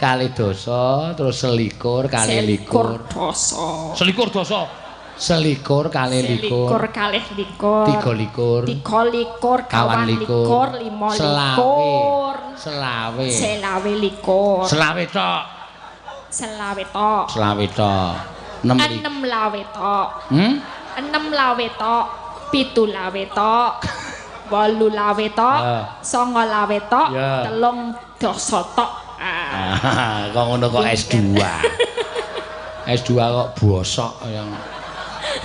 Kalih dasa terus selikur kalih likur. Dasa. Selikur dasa. Selikur kalih likur. Selikur kalih likur. Tiga likur. Tiga likur kawan likur. Lima likur. Selawe. Selawe likur. Selawe tok. Selawe tok. Selawe tok. Enem lawe tok. Enem lawe tok. 7 lawe tok. 8 lawe tok. 9 lawe tok. 3 dasa tok. Kok ngono kok S2. S2 kok bosok yang.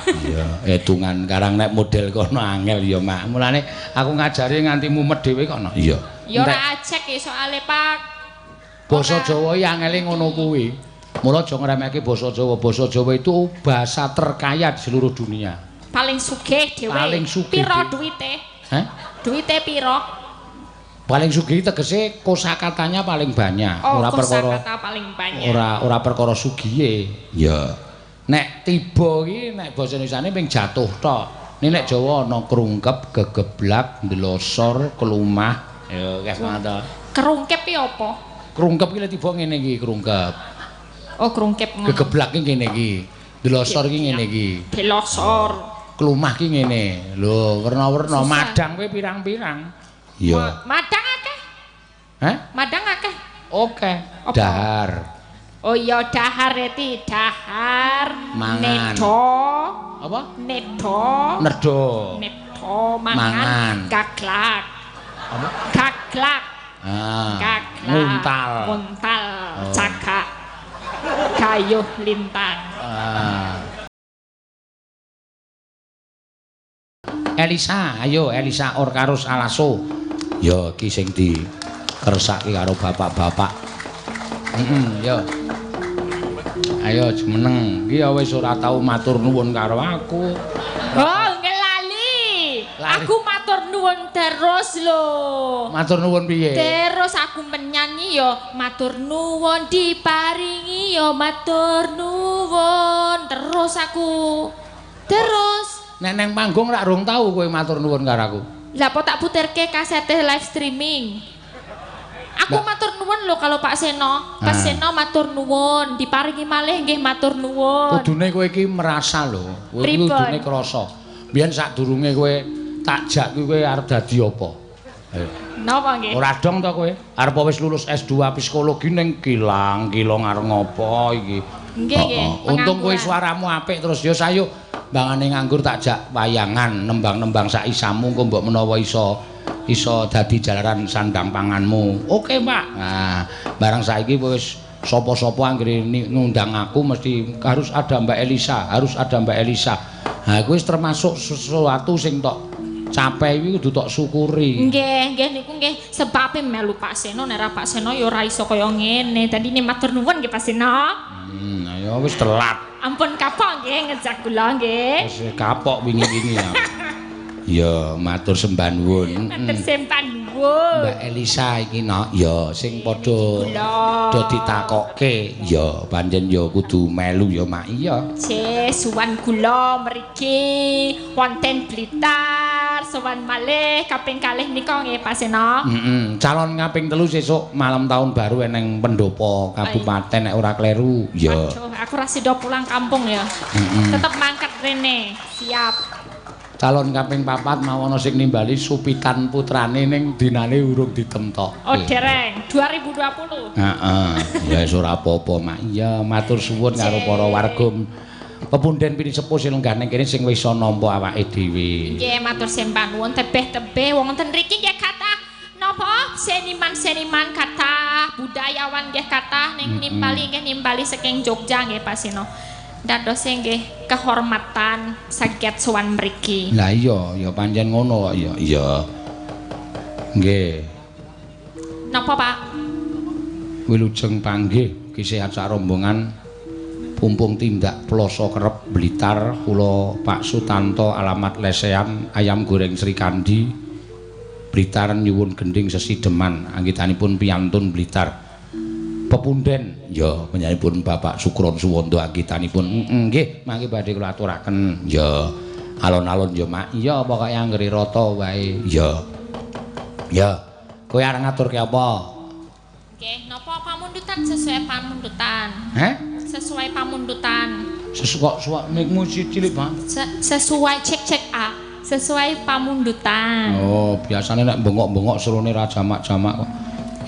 Iya, hitungan karang nek model kono angel ya, Mak. Mulane aku ngajari nganti mumet dhewe kono. Iya. Ya ora ajek iki soale, Pak. Basa Jawa iki angele ngono kuwi. Mula aja ngremehke basa Jawa. Basa Jawa itu bahasa terkaya di seluruh dunia. Paling sugih dhewe. Paling sugih. Piro duwite? Hah? Duwite piro? Paling sugih tegese kosakatanya paling banyak. Oh, ora perkara kosakata paling banyak. Ora perkara sugihe. Iya. Nek tiba iki nek basa Indonesiane ping jatuh tok. Nek nek Jawa ana krungkep, gegeblak, ndelosor, kelumah. Ya akeh banget to. Krungkep iki apa? Krungkep iki lek tiba ngene iki krungkep. Oh, krungkep ngono. Gegeblak iki ngene iki. Ndelosor iki ngene iki. Delosor. Kelumah iki ngene. Lho, werna-werna madang kowe pirang-pirang. Iya. Madang akeh. Hah? Madang akeh. Oke. Dahar. Oh iya dahar reti, dahar. Mangan. Nedo. Apa? Nedo. Nerdo. Nedo mangan. Gaglak. Apa? Gaglak. Ah. Gaglak. Nguntal. Nguntal. Oh. Cagak. Gayuh lintang. Ah. Elisa, ayo Elisa Orkarus Alaso. Ya iki sing dikersake karo bapak-bapak. Heeh, ya. Ayo jumeneng. Iki ya wis ora tau matur nuwun karo aku. Oh, ngelali. Aku matur nuwun terus lho. Matur nuwun piye? Terus aku menyanyi ya matur nuwun diparingi ya matur nuwun. Terus aku. Terus nek nang panggung rak rung tau kowe matur nuwun karo aku. Lah apa tak puterke kasete live streaming? Aku matur nuwun lho kalau Pak Seno. Pak Seno matur nuwun, diparingi malih nggih matur nuwun. Kudune kowe iki merasa lho. Kowe iki kudune krasa. Biyen sadurunge kowe tak jak kuwi kowe arep dadi apa? Ayo. Napa nggih? Ora dong to kowe? Arep wis lulus S2 psikologi ning kilang-kilong arep ngopo iki? Nggih nggih. Untung kowe suaramu apik terus ya sayo mbangane nganggur tak jak wayangan nembang-nembang sak isamu engko mbok menawa iso dadi jalaran sandang panganmu. Oke, Pak. Nah, barang saiki wis sapa-sapa anggere ngundang aku mesti harus ada Mbak Elisa, harus ada Mbak Elisa. Nah, kuwi wis termasuk sesuatu sing tok capai kuwi kudu tok syukuri. Nggih, nggih niku nggih sebabe melu Pak Seno, nek ora Pak Seno ya ora iso kaya ngene. Dadine matur nuwun nggih Pak Seno. Ayo wis telat. Ampun kapok nggih ngejak kula nggih. Wis kapok wingi-wingi ya. Ya, matur sembah nuwun. Matur sembah nuwun. Mbak Elisa iki no, ya sing padha do ditakokke, ya pancen ya kudu melu ya Mak. Iya. Cih, suwan kula mriki wonten Blitar, sowan malih kaping kalih nika nggih Pak Seno. Heeh, calon kaping 3 sesuk malam tahun baru eneng pendopo kabupaten nek ora kleru. Ya. Aduh, aku ra sida pulang kampung ya. Tetep mangkat rene. Siap. Calon kaping 4 mau ana sing nimbali supitan putrane ning dinane urung ditemtokke. Oh, dereng 2020. Heeh. Ya wis ora apa-apa, Mak. Iya, matur suwun karo para warga pepunden pinisepuh sing lenggah ning kene sing wis iso nampa awake dhewe. Nggih, matur sembah nuwun tebih-tebih wonten mriki nggih kathah napa seniman-seniman kathah, budayawan nggih kathah ning nimbali nggih nimbali saking Jogja nggih Pak Seno. Dadose nggih kehormatan saged sowan mriki. Lah iya, ya pancen ngono kok ya. Iya. Nggih. Napa, Pak? Wilujeng panggih ki sehat sak rombongan pumpung tindak Ploso Kerep Blitar kula Pak Sutanto alamat Lesehan Ayam Goreng Srikandi Blitar nyuwun gending sesideman anggitanipun piyantun Blitar. Pepunden ya panjenenganipun Bapak Sukron Suwondo anggitanipun nggih mangke badhe kula aturaken ya alon-alon ya Mak. Iya pokoke anggere rata wae ya. Ya kowe arep ngaturke apa? Nggih napa pamundutan Mboten sesuai pamundutan. Heh? Sesuai pamundutan. Sesuai kok mikmu cilik banget. Sesuai cek-cek A. Sesuai pamundutan. Oh, biasanya nek bengok-bengok serone ra jamak-jamak kok.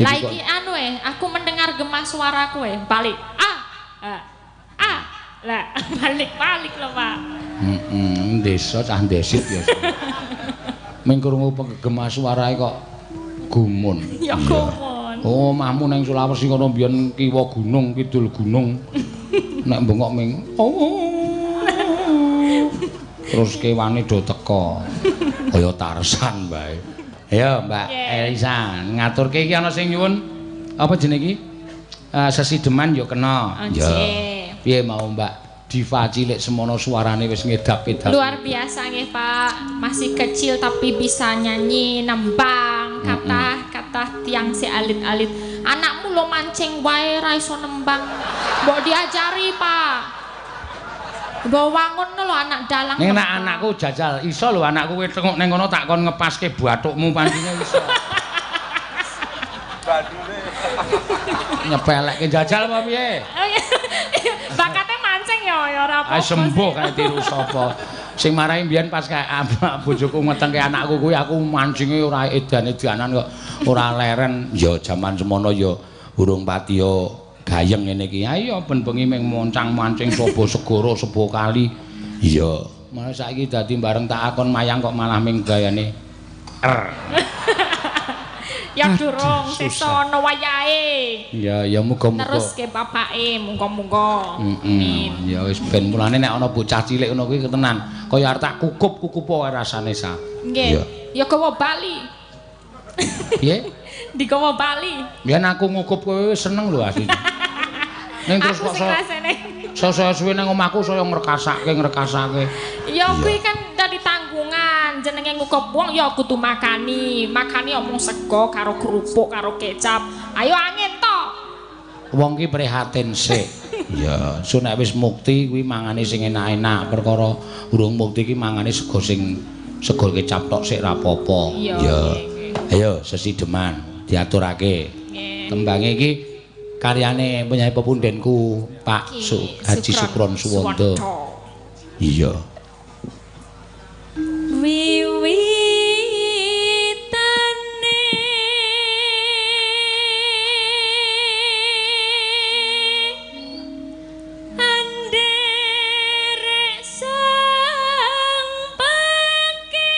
Lah iki anu aku mendengar gema suaraku balik. A. A. Lah, balik-balik lho, Pak. Heeh, desa cah ndesit ya. Ming krungu gema suarae kok gumun. Ya gumun. Oh, omahmu nang Sulawesi kono mbiyen kiwa gunung, kidul gunung. Nek bengok ming oh. Terus kewane do teko. Kaya Tarsan bae. Ayo Mbak Elisa, ngaturke iki ana sing nyuwun apa jenenge iki? Sesideman ya kena. Ya. Piye mau Mbak Diva cilik semono suarane wis ngedap-edap. Luar biasa nggih Pak. Masih kecil tapi bisa nyanyi, nembang, kathah tiang si alit-alit. Anakmu lo mancing wae ra iso nembang. Mbok diajari, Pak. Mbok wangun lho anak dalang. Ning nek anakku jajal iso lho anakku kowe tengok ning kono tak kon ngepaske bathukmu pancine iso. Badune. Nyepelekke jajal apa piye? Bakate mancing ya ya ora apa-apa. Ah sembuh kae tiru sapa. Sing marai mbiyen pas kae bojoku ngetengke anakku kuwi aku mancinge ora edan-edanan kok ora leren. Ya jaman semono ya urung patiya gayeng ngene iki. Ayo ben bengi ming moncang-mancing sapa segara sapa kali. Iya. Malah saiki dadi bareng tak akon mayang kok malah ming gayane R. Ya durung sesa ana wayahe. Ya ya muga-muga. Teruske bapake muga-muga. Amin. Ya wis ben mulane nek ana bocah cilik ngono kuwi tenan. Kaya arep tak kukup-kukup wae rasane sa. Nggih. Ya gawa bali. Piye? Digawa bali. Biyen aku ngukup kowe wis seneng lho asline. Ning terus kok saya suwe nang omahku saya ngrekasake. Ya kuwi kan dadi tanggungan, jenenge ngukup wong ya kudu makani. Makani omong sego karo kerupuk karo kecap. Ayo angin to. Wong ki prihatin sik. Ya, so nek wis mukti kuwi mangane sing enak-enak, perkara urung mukti ki mangane sego sing sego kecap tok sik ra apa-apa. Ya. Ayo sesideman diaturake. Tembange iki karyane penyanyi pepundenku Pak Haji Sukron Suwondo. Iya. Wiwitane anderek sang pake.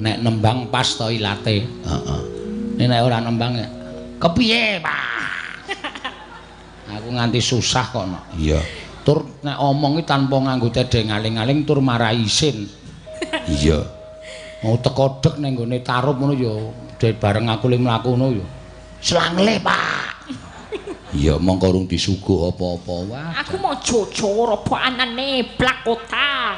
Nek nembang pas to ilate. Heeh. Nek ora nembang ya kepiye, Pak? Aku nganti susah kok no. Iya. Tur nek omong iki tanpa nganggo tedheng aling-aling tur marai isin. Iya. Mau teko dek ning nggone tarup ngono ya bareng aku le mlaku ngono ya. Slangle, Pak. Iya, mongko urung disuguh apa-apa. Wah. Aku mau jujur apa anane blakotang.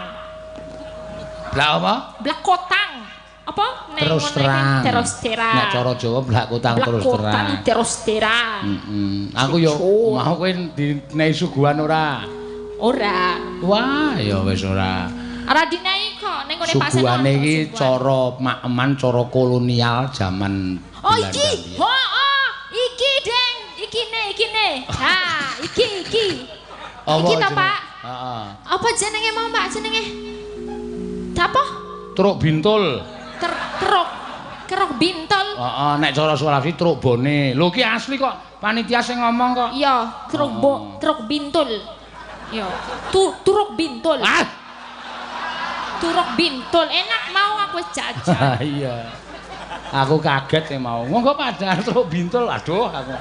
Blak apa? Blakotang. Apa? Terus terang. Terus terang. Nek cara Jawa blakotang terus terang. Terus terang. Aku yo mau kowe dinehi suguhan ora? Ora. Wah, ya wis ora. Ora dinehi kok ning ngene Pak Seno. Suguhane iki cara makeman cara kolonial jaman Oh iki. Heeh, iki Deng, ikine ikine. Ha, iki iki. Iki to, Pak? Heeh. Apa jenenge mau, Pak? Jenenge? Apa? Truk Bintul. Truk kerok bintol. Heeh, nek cara Sulawesi truk bone. Lho iki asli kok panitia sing ngomong kok. Iya, truk truk bintul. Iya, turuk bintul. Ah. Turuk bintul. Enak mau aku wis jajan. Iya. Aku kaget sing mau. Monggo padahal truk bintul. Aduh aku.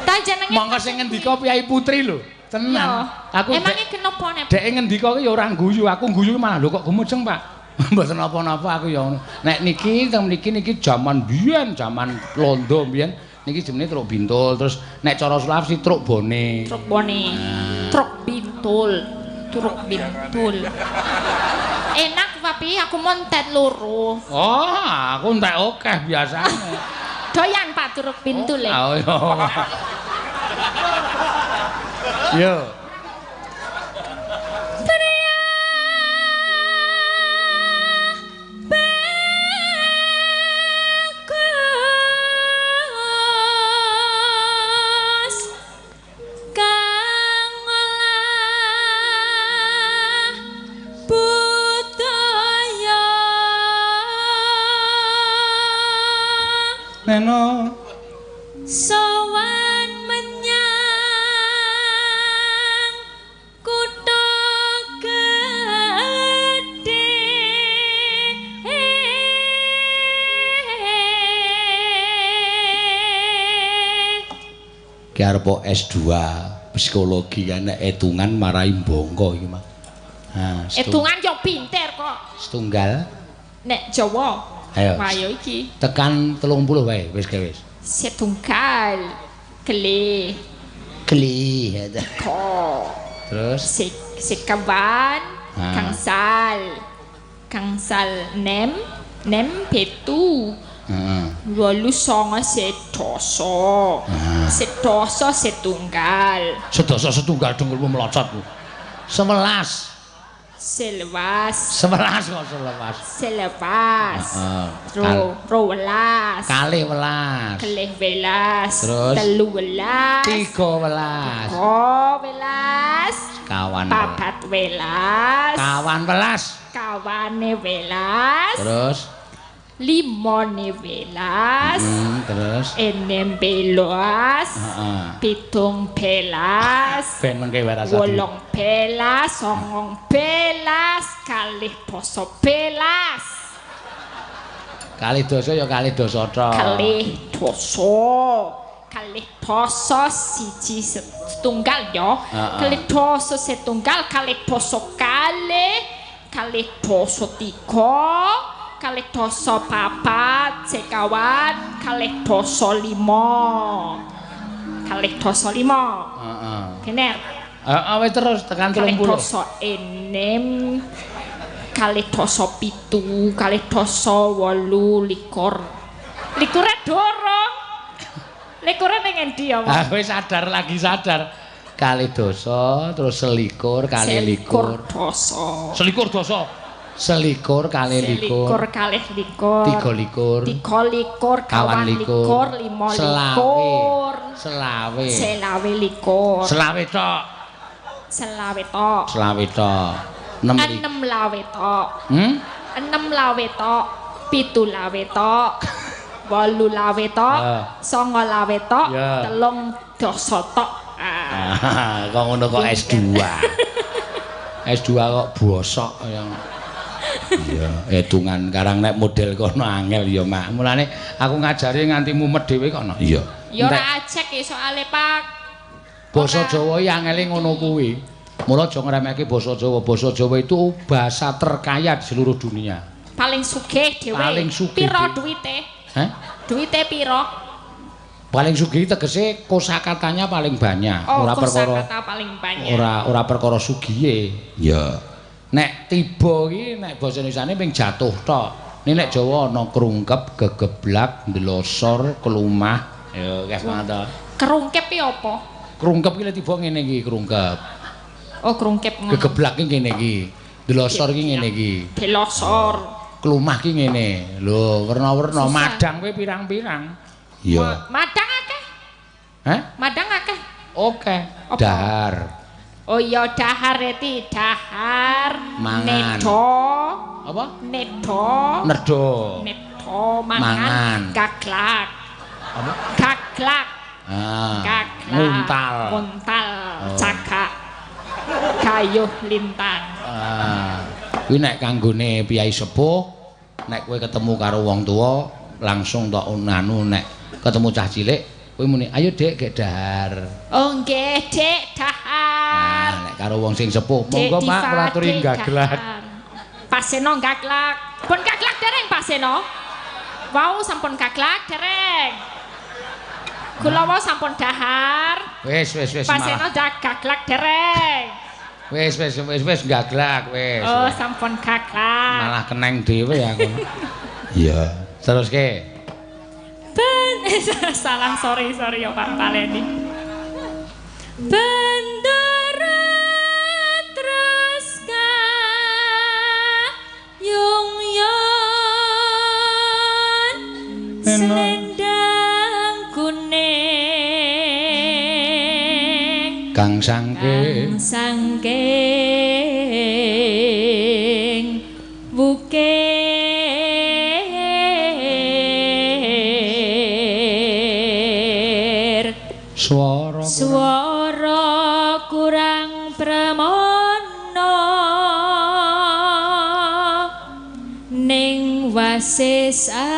Ta jenenge monggo sing ngendika Piyai Putri lho. Tenang. Aku emangnya kenapa nek dhek ngendika ki ya ora guyu, aku guyu malah lho kok gumujeng, Pak. Mboten napa-napa aku ya ngono. Nek niki teng mriki niki jaman biyen, jaman Londo biyen niki jenenge truk bintul. Terus nek cara Sulawesi truk bone. Truk bone. Truk bintul. Truk bintul. Enak papi, aku montet loro. Oh, aku entek akeh biasane. Doyan Pak truk bintul e. Oh, iya. Yo. Neno sowan menyang kutha gedhe. Ki arep S2 psikologi kan nek etungan marai bongko iki mah. Ha, etungan yo pinter kok. Setunggal nek Jawa. Ayo. Ayo iki. Tekan 30 wae wis ke wis. Setunggal kelih. Kelih. Ko. Terus sekawan gangsal. Gangsal nem, nem pitu. Heeh. 8 9 sedasa. Sedasa setunggal. Sedasa setunggal dengkulmu melocot. 11. Selewas. 11 kok selewas. Selewas. Heeh. 12. 12. 12. Terus 13. 13. 12. Kawan. 14. 14. Kawane welas. Terus 5 welas. Terus 6 belas. Heeh. 7 belas. Ben mengke wae rasa. 8 belas, 9 belas, 12 belas. Kalih dasa ya kalih dasa tok. Kalih dasa. Kalih dasa siji setunggal ya. Kalih dasa setunggal, kalih dasa kalih, kalih dasa tiga, kalih dasa papat, sekawan, kalih dasa lima. Kalih dasa lima. Heeh. Bener. Heeh, wis terus tekan 30. Kalih dasa enem, kalih dasa pitu, kalih dasa 28. Likure dorong. Likure ning endi ya, Mas? Ah, wis sadar lagi sadar. Kalih dasa terus selikur kalih likur. Dasa. Selikur dasa. Selikur kalih likur. Selikur kalih likur. Tiga likur. Tiga likur, kawan likur, lima likur. Selawe. Selawe likur. Selawe tok. Selawe tok. Selawe tok. 6 lawe tok. 6 lawe tok, 7 lawe tok. 8 lawe tok, 9 lawe tok, 3 dasa tok. Ah, kok ngono kok S2. S2 kok bosok ya. Iya, hitungan karang nek model kono angel ya, Mak. Mulane aku ngajari nganti mumet dhewe kono. Iya. Ya ora acek iki soale, Pak. Basa Jawa iki angele ngono kuwi. Mula aja ngremehke basa Jawa. Basa Jawa itu bahasa terkaya di seluruh dunia. Paling sugih dhewe. Paling sugih. Piro duwite? Hah? Duwite piro? Paling sugih tegese kosakatanya paling banyak. Oh, ora perkara kosakata paling banyak. Ora perkara sugihe. Iya. Nek tiba iki nek basa Indonesiane ping jatuh tok. Nek Jawa ana krungkep, gegeblak, ndelosor, kelumah. Ya akeh banget to. Krungkep ki apa? Krungkep ki lek tiba ngene iki krungkep. Oh, krungkep ngono. Gegeblak ki ngene iki. Ndelosor ki ngene iki. Delosor. Kelumah ki ngene. Lho, werna-werna madang kowe pirang-pirang. Iya. Madang akeh. Hah? Madang akeh. Oke. Dahar. Oh iya, dahar reti, dahar. Mangan. Nedo. Apa? Nedo. Nerdo. Nedo mangan. Gaglak. Apa? Gaglak. Ah. Gaglak. Nguntal. Nguntal. Cagak. Gayuh lintang. Ah. Kuwi nek kanggone piyai sepuh, nek kowe ketemu karo wong tuwa, langsung tok anu nek ketemu cah cilik, kowe muni, "Ayo Dik, gek dahar." Oh nggih, Dik, dahar. Nah, nek karo wong sing sepuh, monggo Pak kula aturi gaglak. Pak Seno gaglak. Pun gaglak dereng Pak Seno? Wau sampun gaglak dereng. Kula wau sampun dahar. Wis wis wis. Pak Seno dak gaglak dereng. Wis wis wis wis gaglak wis. Oh, sampun gaglak. Malah keneng dhewe aku. Iya. Teruske. Ben salah sorry ya Pak Paleni. Bendera terus kayung yon selendang kuning kang sangking bukir. Swara Swara kurang pramana ning wasis angungrum.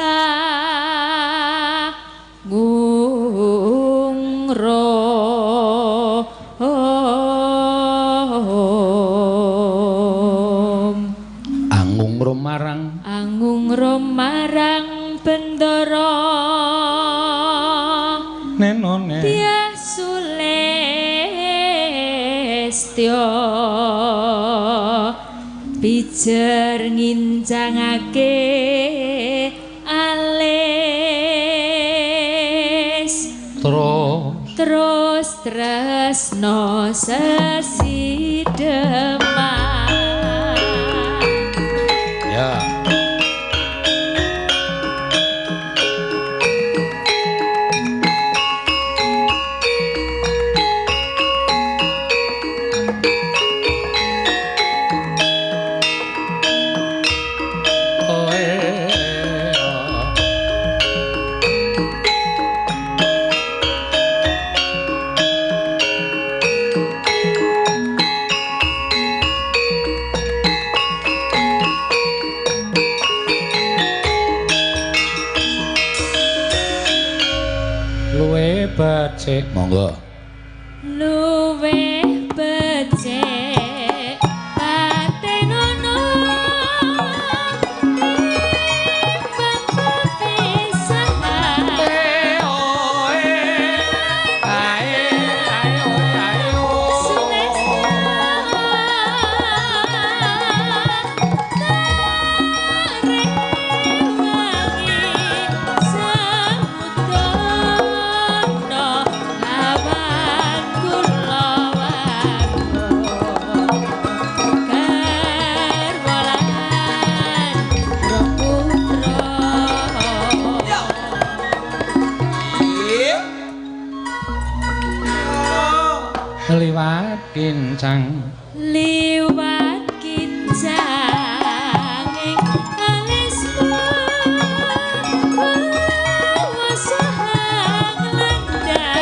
Angungrum marang, angungrum marang Bendara nenone Dyah Sulistya pijer ngincangake alis terus terus tresno sesideman. Ya. Luwe becik, monggo. Luwih becik patenono timbang pepisahan. Liwat kincang, Liwat kincang ing alismu wasahang landang.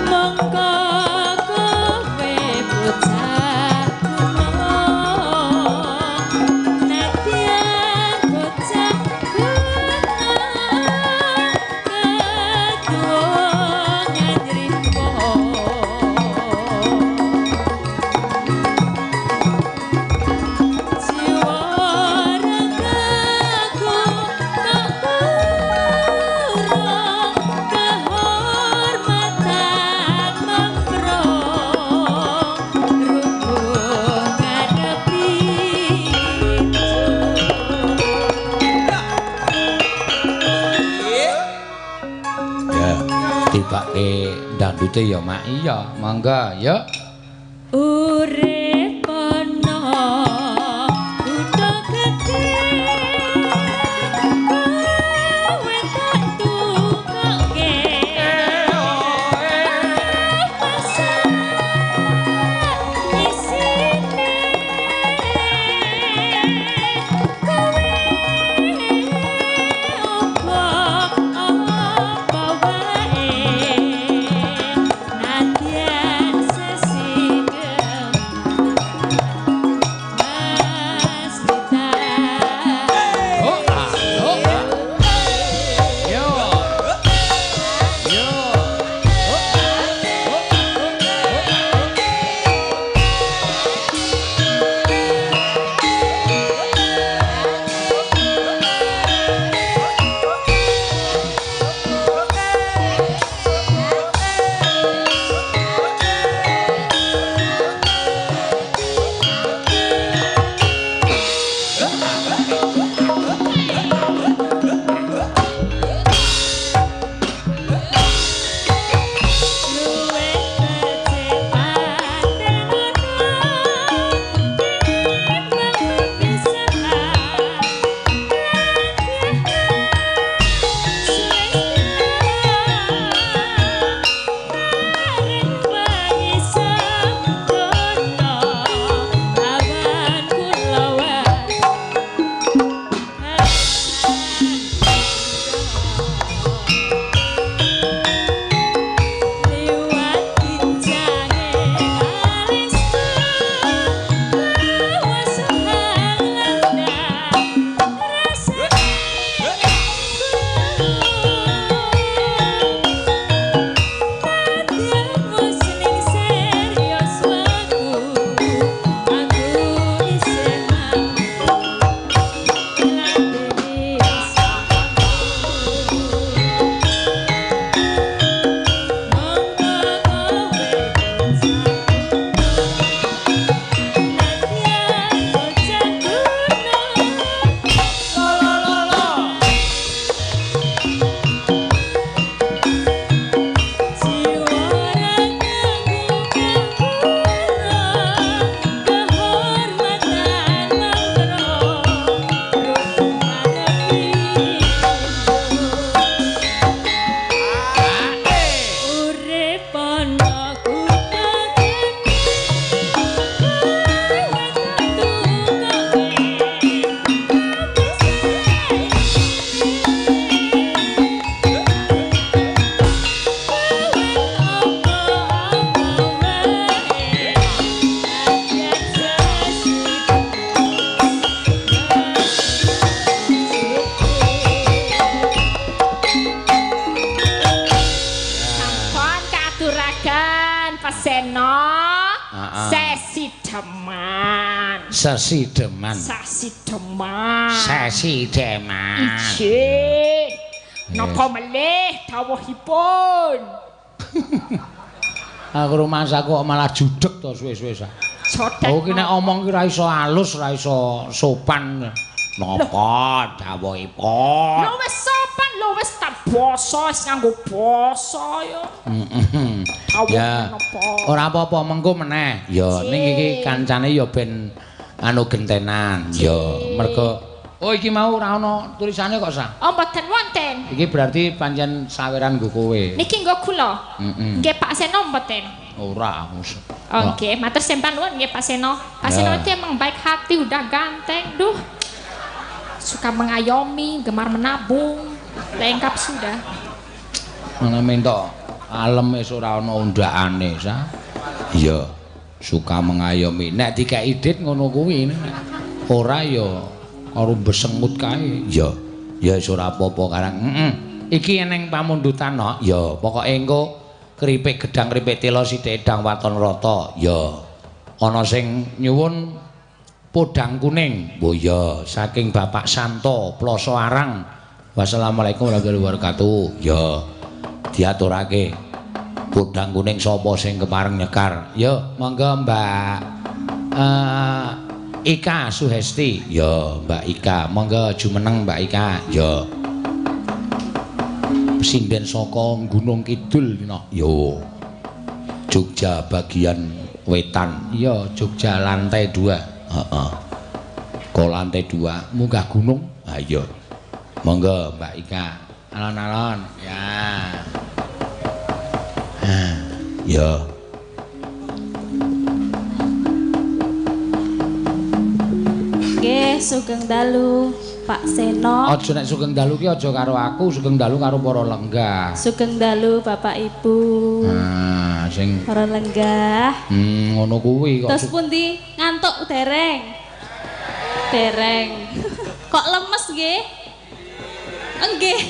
Monggo kowe bocah kula, nadyan bocah kena ketuwa nyadripa. Jiwa ragaku tak kurang kehormatan mangkrong rubuh ngadepi. Ya, tibake dangdute ya Mak. Iya, monggo, yuk. Urip ana kutha gedhe kowe tak tukoke pasar isine kowe uga apa wae nadyan sesideman. Sesideman. Sesideman. Sasideman. Sesideman. Ijin. Napa melih dawuhipun? Aku rumangsaku kok malah judeg to suwe-suwe. Jodeg. Oh ki nek omong ki ora iso alus, ora iso sopan. Napa dawuhipun? Lho wis sopan, lho wis tak basa, wis nganggo basa ya. Heeh. Ya. Ora apa-apa mengko meneh. Ya ning iki kancane ya ben anu gentenan. Ya mergo oh iki mau ora ana tulisane kok sa. Oh mboten wonten. Iki berarti pancen saweran nggo kowe. Niki nggo kula. Heeh. Nggih Pak Seno mboten. Ora aku. Oh nggih, matur sembah nuwun nggih Pak Seno. Pak Seno itu emang baik hati, udah ganteng, duh. Suka mengayomi, gemar menabung, lengkap sudah. Mana minta alem wis ora ana undakane sa. Iya, suka mengayomi. Nek dikeki dit ngono kuwi ora ya karo besengut kae. Iya. Ya wis ora apa-apa karang. Heeh. Iki eneng pamundutan no. Ya, pokoke engko keripik gedang keripik tela sithik edang waton rata. Ya. Ana sing nyuwun podang kuning. Oh iya, saking Bapak Santo Ploso Arang. Wassalamualaikum warahmatullahi wabarakatuh. Ya, diaturake. Podang kuning sapa sing kepareng nyekar? Ya, monggo Mbak Ika Suhesti. Ya, Mbak Ika, monggo jumeneng Mbak Ika. Ya. Sinden saka Gunung Kidul no. Yo. Jogja bagian wetan. Iya, Jogja lantai 2. Heeh. Ko lantai 2 munggah gunung. Ha iya. Monggo Mbak Ika. Alon-alon. Ya. Ha, ya. Nggih, sugeng dalu Pak Seno. Aja nek sugeng dalu ki aja karo aku, sugeng dalu karo para lenggah. Sugeng dalu Bapak Ibu. Nah, sing para lenggah. Ngono kuwi kok. Terus pundi? Ngantuk dereng? Dereng. Kok lemes nggih? Nggih.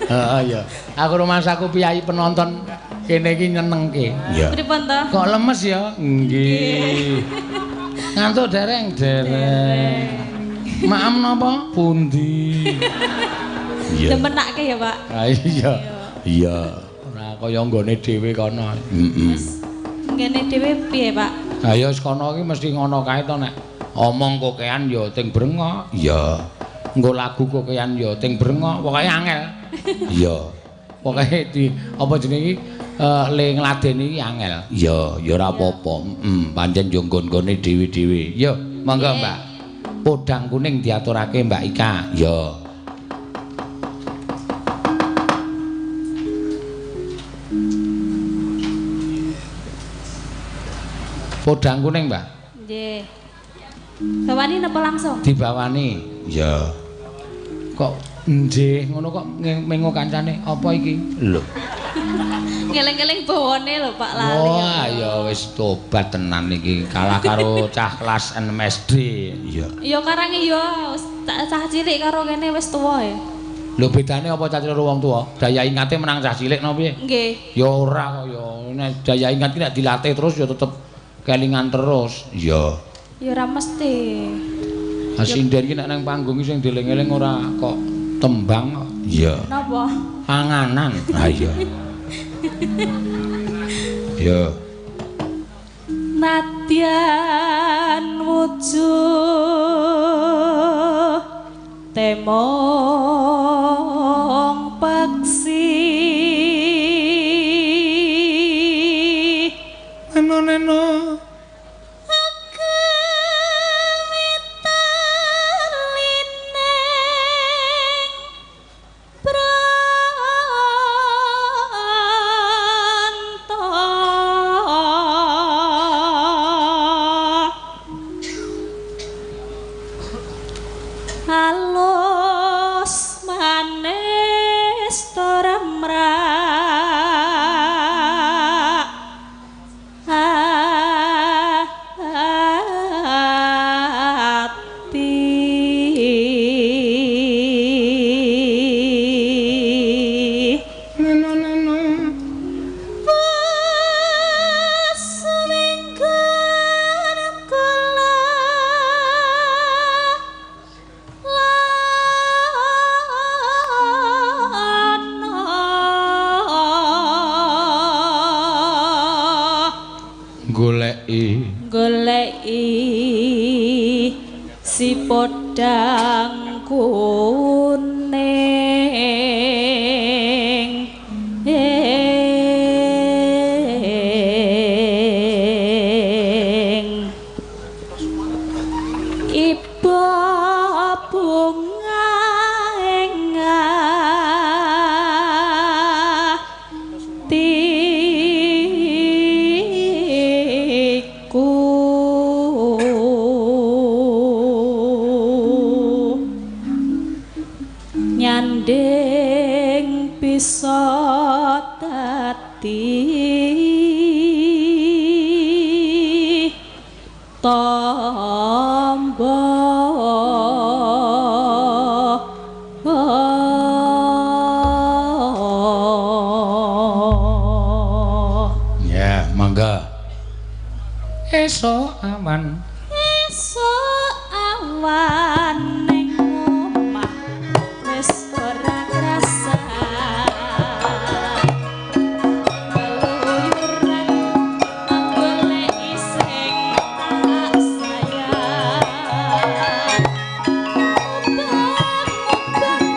Heeh ya. Aku rumangsaku piyayi penonton kene iki nyenengke. Iya. Pripun to? Kok lemes ya? Nggih. Ngantuk dereng? Dereng. Maem napa? Pundi? Iya. Demenake ya, Pak. Ha iya. Iya. Ora kaya nggone dhewe kono. Heeh. Nggone dhewe piye, Pak? Ha ya wis kono iki mesti ngono kae to nek omong kokean ya ting brengok. Iya. Engko lagu kokean ya ting brengok, pokoke angel. Iya. Pokoke di apa jenenge iki le ngladeni iki angel. Iya, ya ora apa-apa. Heeh, pancen yo nggon-nggone dhewe-dhewe. Yo, monggo Mbak. Podang kuning diaturake Mbak Ika. Ya. Podang kuning, Mbak. Nggih. Bawani napa langsung? Dibawani. Ya. Kok nggih ngono kok mengo kancane apa iki? Lho. Ngeleng-ngeleng bawane lho Pak lali. Wah, ya wis tobat tenan iki. Kalah karo cah kelas 6 SD. Iya. Ya karange ya cah cilik karo kene wis tuwa ya. Lho bedane apa cah cilik karo wong tuwa? Daya ingate menang cah cilik napa piye? Nggih. Ya ora kok ya. Nek daya ingat ki nek dilatih terus ya tetep kelingan terus. Iya. Ya ora mesti. Ha sinden ki nek nang panggung sing dieling-eling ora kok tembang kok. Iya. Napa? Panganan. Ha iya. Ya. Nadyan wujuh temong paksi. Neno neno. Halus manis toremrak ati. Neno neno. Wes minggu Gedang kuning iba bunga ing atiku nyanding bisa dadi tombo. Ya, mangga. Esuk awan. Esuk awan ning omah wis ora krasa. Keluyuran goleki sing tak sayang. Mubeng-mubeng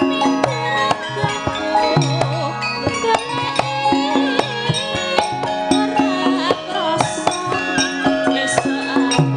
miturutku goleki ora krasa. Esuk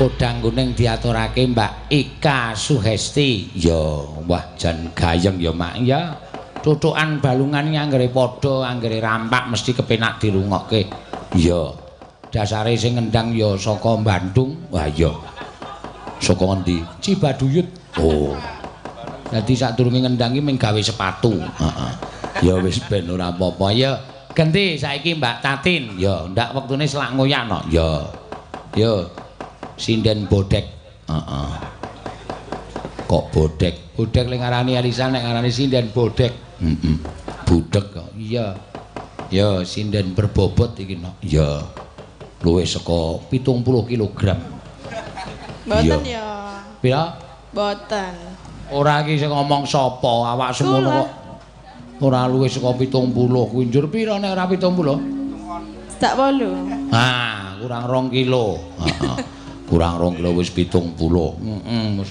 Podang kuning diaturake Mbak Ika Suhesti. Ya, wah jan gayeng ya Mak ya. Tutukan balungan iki anggere padha, anggere rampak mesti kepenak dirungokke. Iya. Dasare sing ngendang ya saka Bandung. Wah iya. Saka ngendi? Cibaduyut. Oh. Dadi sadurunge ngendang iki mung gawe sepatu. Heeh. Ya wis ben ora apa-apa. Ya, genti saiki Mbak Tatin. Ya, ndak wektune selak ngoyak no. Ya. Ya. Sinden bodek. Heeh. Kok bodek? Bodek lek ngarani Elisa nek ngarani sinden bodek. Heeh. Budek kok. Iya. Ya, sinden berbobot iki no. Ya. Luwih saka 70 kilogram. Mboten ya. Pira? Mboten. Ora iki sing ngomong sapa, awak semono kok ora luwih saka 70 kuwi njur pira nek ora 70? Sak 8. Ah, kurang 2 kilo. Heeh. Kurang 2 kilo wis 70. Heeh, wis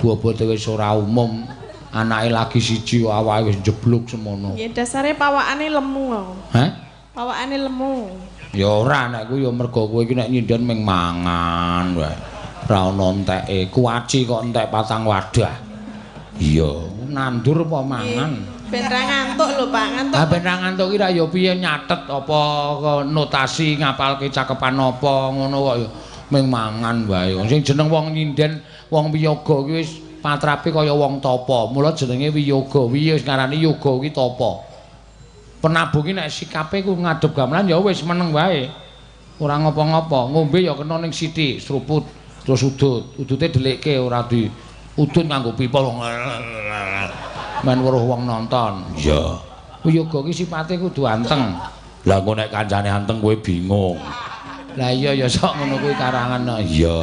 bobote wis ora umum. Anake lagi siji awake wis njeblug semono. Nggih, dasare pawakane lemu kok. Hah? Pawakane lemu. Ya ora nek kuwi ya mergo kowe iki nek nyinden mung mangan wae. Ora ono enteke, kuaci kok entek 4 wadah. Iya, nandur apa mangan? Ben ra ngantuk lho, Pak, ngantuk. Ah ben ra ngantuk ki ra ya piye nyatet apa notasi ngapalke cakepan apa ngono kok ya mung mangan wae. Sing jeneng wong nyinden, wong wiyaga ki wis patrape kaya wong tapa. Mula jenenge wiyaga. Wiya wis ngarani yoga ki tapa. Penabuh ki nek sikape ku ngadhep gamelan ya wis meneng wae. Ora ngopo-ngopo, ngombe ya kena ning sithik, seruput terus udut. Udute dhelikke ora di udut nganggo pipa men weruh wong nonton. Iya. Wiyaga ki sipate kudu anteng. Lah engko nek kancane anteng kowe bingung. Lah iya ya sok ngono kuwi karangan. Iya.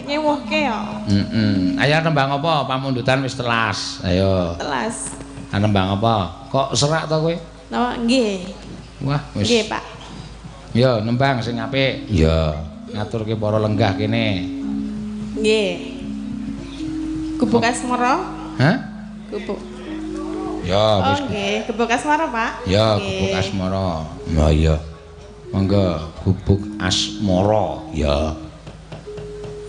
Nyewuhke ya. Heeh. Ayo nembang apa? Pamundutan wis telas. Ayo. Telas. Nembang apa? Kok serak to kowe? Napa? Nggih. Wah, wis. Nggih, Pak. Ya, nembang sing apik. Iya. Ngaturke para lenggah kene. Nggih. Gubuk Asmara? Hah? Gubuk. Ya, wis. Oh, nggih, Gubuk Asmara, Pak. Ya, Gubuk Asmara. Lah iya. Monggo Gubuk Asmara. Ya.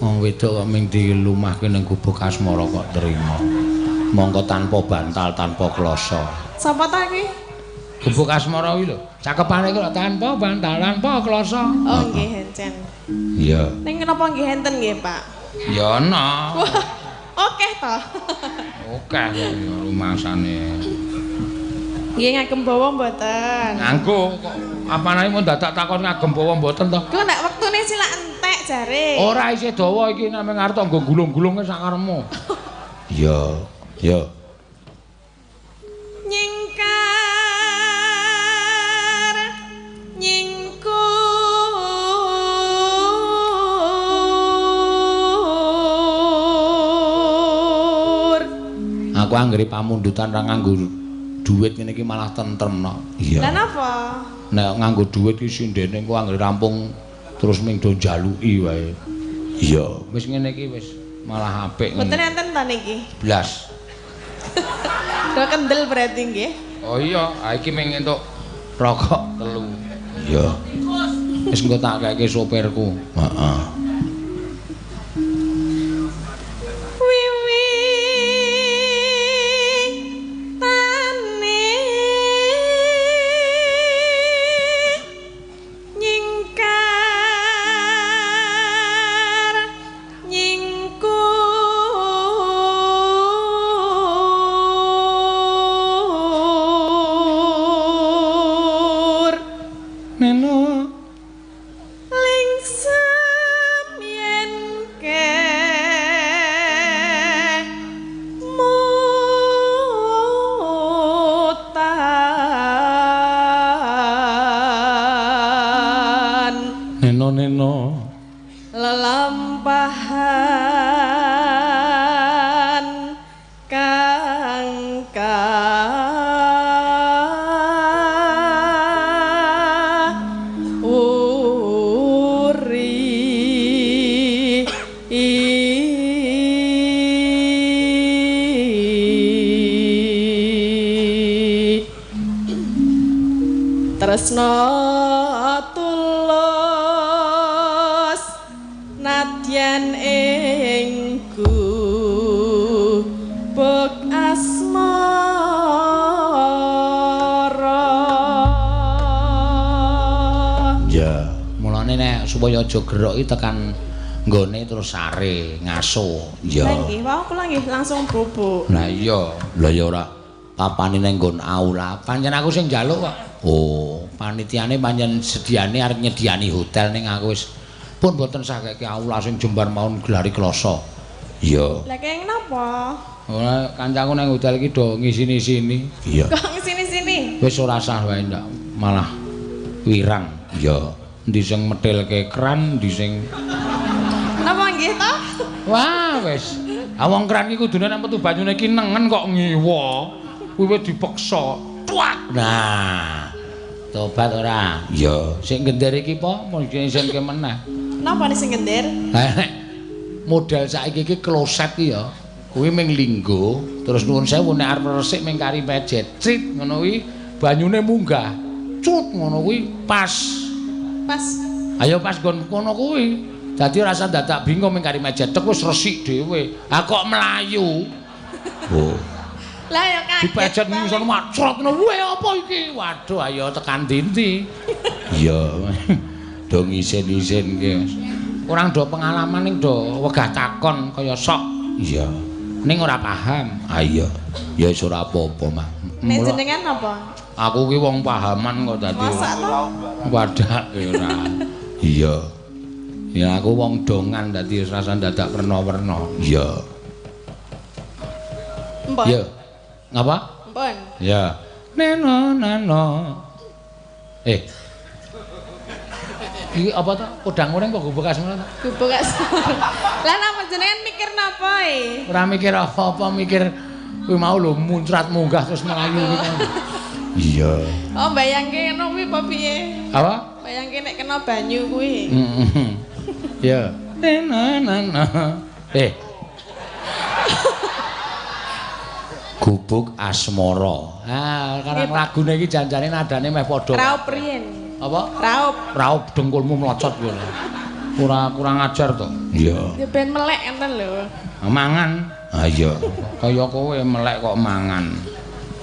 Wong wedok kok ming dilumahke ning Gubuk Asmara kok terima. Monggo tanpa bantal, tanpa kloso. Sapa ta iki? Gubuk Asmara kuwi lho. Cakepane kuwi tanpa bantal, tanpa kloso. Oh, nggih, encen. Iya. Ning napa nggih enten nggih, Pak? Ya ana. Okeh to. Okeh kok ya rumasane. Nggih ngagem bawa mboten? Nganggo kok apanane mun dadak takon ngagem bawa mboten to. Ku nek wektune silak entek jare. Ora isih dawa iki nek ngarep nggo gulung-gulunge sak karepmu. Iya, iya. Nyingkar nyingkur aku anggere pamundutan ra nganggo dhuwit ngene iki malah tentrem no. Iya. Lah napa? Nek nganggo dhuwit ki sindene engko anggere rampung terus ming do njaluki wae. Iya, wis ngene iki wis malah apik ngene. Mboten enten ta niki? Blas. Do kendel berarti nggih. Oh iya, ha iki ming entuk rokok 3. Iya. Wis engko tak keke sopirku. Heeh. Lelampahan kang kauri tresna tulus nadyan Yen ing gubuk asmara. Ya, mulane nek supaya aja gerok iki tekan nggone terus sare ngaso. Ya. Lah nggih, wau kula nggih langsung bubuk. Lah iya, lah ya ora papane nang nggon aula. Pancen aku sing njaluk kok. Oh, panitiane pancen sediane arep nyediani hotel ning aku wis pun mboten sakeke aula sing jembar mawon gelari kloso. Iya. Lah kenging napa? Ora kancaku nang hotel iki do ngisini-sini. Iya. Kok ngisini-sini? Wis ora sah wae ndak malah wirang. Iya. Endi sing metilke kran, endi sing Napa nggih to? Wah, wis. Ah wong kran iki kudune nek metu banyune iki nengen kok ngiwa. Kuwi wis dipeksa. Tuak. Nah. Tobat ora? Iya. Sing gender iki po mungkin isinke meneh. Napa sing gender? Lah nek model saiki iki kloset iki ya. Kuwi ming linggo, terus nuwun sewu nek arep resik ming kari pejet. Crit ngono kuwi banyune munggah. Cut ngono kuwi pas. Pas. Ayo pas nggon kono kuwi. Dadi ora usah dadak bingung ming kari mejet tek wis resik dhewe. Ha kok mlayu. Oh. Lah ya kaget. Dipejet ngisor macrot ngono. Weh apa iki? Waduh ayo tekan dindi. Iya. Do ngisin-isin ki. Kurang do pengalaman ning do wegah takon kaya sok. Iya. Ning ora paham. Ha iya. Ya wis ora apa-apa, Mak. Nek jenengan apa? Aku ki wong pahaman kok dadi. Masa to? Wadah ora. Iya. Ya aku wong dongan dadi wis rasa dadak werna-werna. Iya. Empon. Ya. Ngapa? Empon. Ya. Neno nano. Eh. Iki apa to? Udang goreng kok gubuk asmara to? Gubuk asmara. Lah napa jenengan mikir napa e? Ora mikir apa-apa, mikir kuwi mau lho muncrat munggah terus mlayu kuwi. Iya. Oh, bayangke ngono kuwi apa piye? Apa? Bayangke nek kena banyu kuwi. Heeh. Ya. Neno nano. Eh. Gubuk Asmara. Ah, karang lagune iki janjane nadane meh padha. Raup riyen. Apa? Raup. Raup dengkulmu mlocot kuwi. Ora kurang ajar to. Iya. Ya ben melek enten lho. Mangan. Ha iya. Kaya kowe melek kok mangan.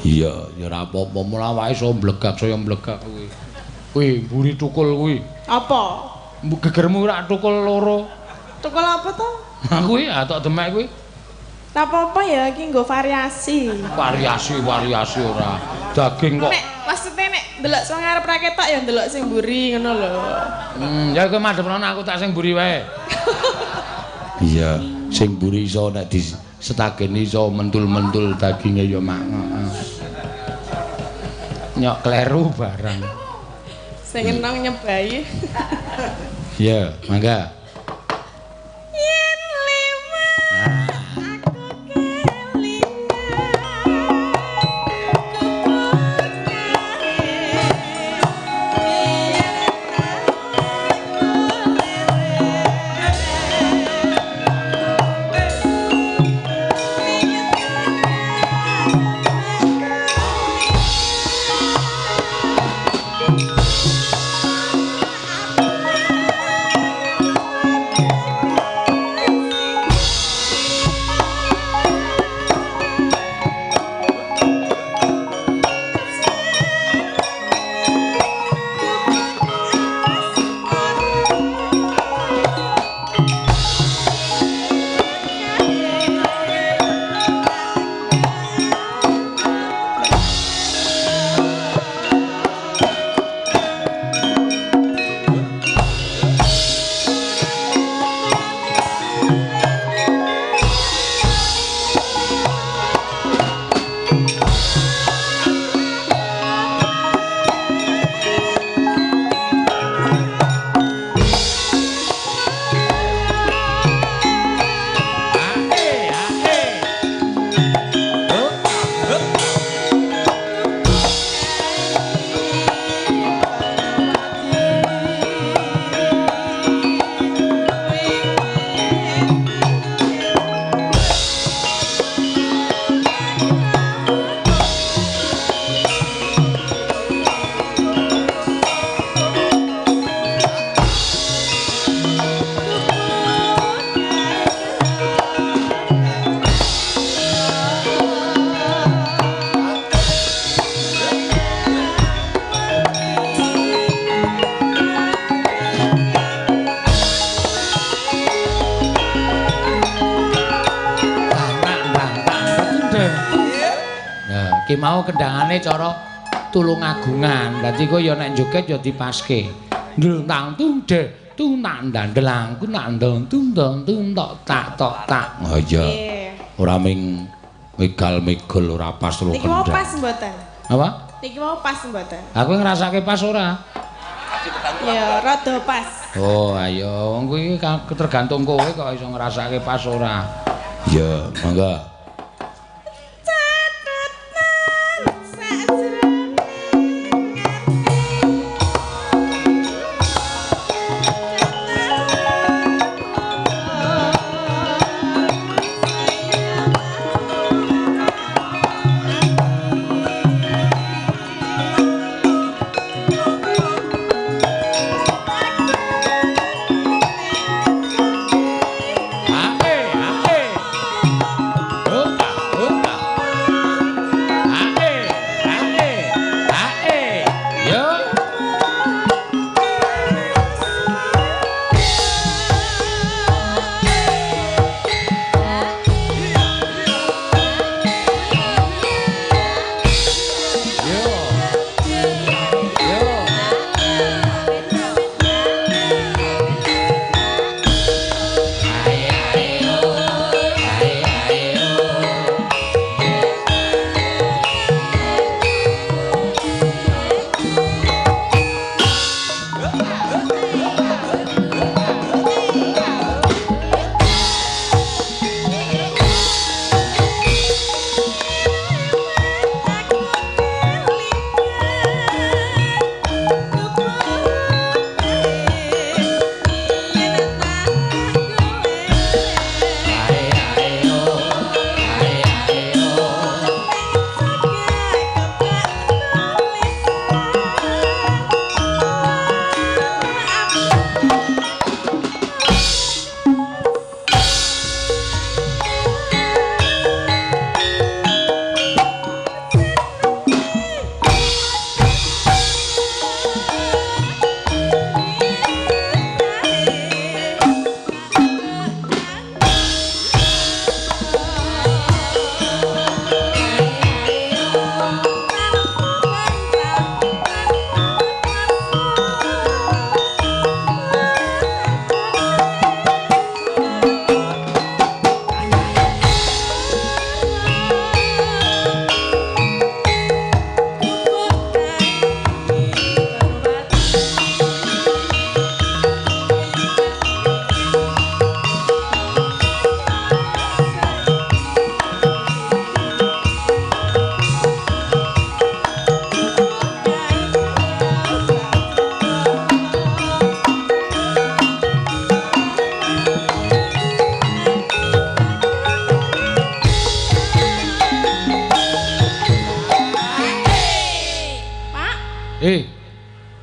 Iya, ya ora apa-apa mula awake iso mblegak saya mblegak kuwi. Kuwi mburi tukul kuwi. Apa? Gegermu ora tukul loro. Tukul apa to? Ha kuwi atok demek kuwi. Ora apa-apa ya iki nggo variasi. Variasi ora. Daging kok. Nek maksudnya nek ndelok sing ngarep ra ketok ya ndelok sing mburi ngono lho. Ya kowe madhep rono aku tak sing mburi wae. Iya, sing mburi iso nek disetageni iso mentul-mentul daginge ya mak. Nyok kleru barang. Sing enong nyebai. Iya, mangga. Yen liwat aku kelingan gubuk kae biyen aku leren Ki mau kendangane cara Tulungagungan. Dadi kowe ya nek joget ya dipaske. Ndang tung de tung nang ndelang ku nang ndong tung ndong tung tok tak tok tak. Oh iya. Ora ming megal-megol ora pas lho kendang. Niki mau pas mboten? Apa? Niki mau pas mboten? Aku ngrasake pas ora? Ya rada pas. Oh ayo wong kuwi tergantung kowe kok iso ngrasake pas ora. Ya, monggo.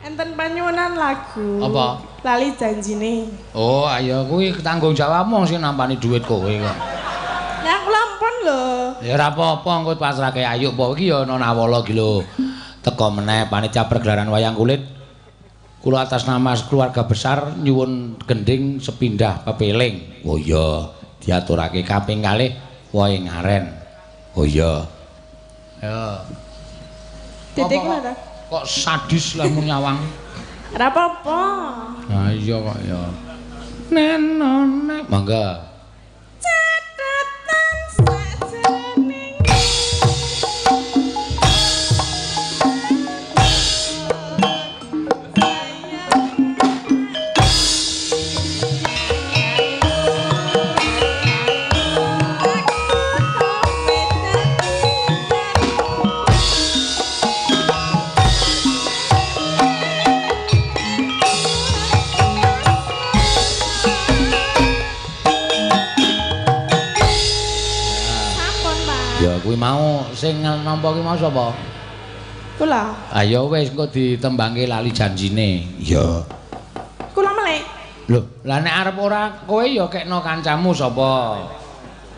Enten panyuwunan lagu. Apa? Lali janjine. Oh, ayo kuwi tanggung jawabmu sing nampani dhuwit kowe kok. Lah kula ampun lho. Ya ora apa-apa engko pasrahke Ayu apa iki ya ana nawala iki lho. Teko meneh panitia pergelaran wayang kulit. Kula atas nama keluarga besar nyuwun gending sepindah pepeling. Oh iya, diaturake kaping kalih wohe ngaren. Oh iya. Ya. Titik lho ta. Kok sadis lah mun nyawang. Ora apa-apa. Ha iya kok ya. Nenone. Mangga. Catatan sajroning Mau sing nampa ki mau sapa? Kula. Ayo wis engko ditembangke lali janjine. Iya. Kula melek. Lho, lah nek arep ora kowe ya kekno kancamu sapa?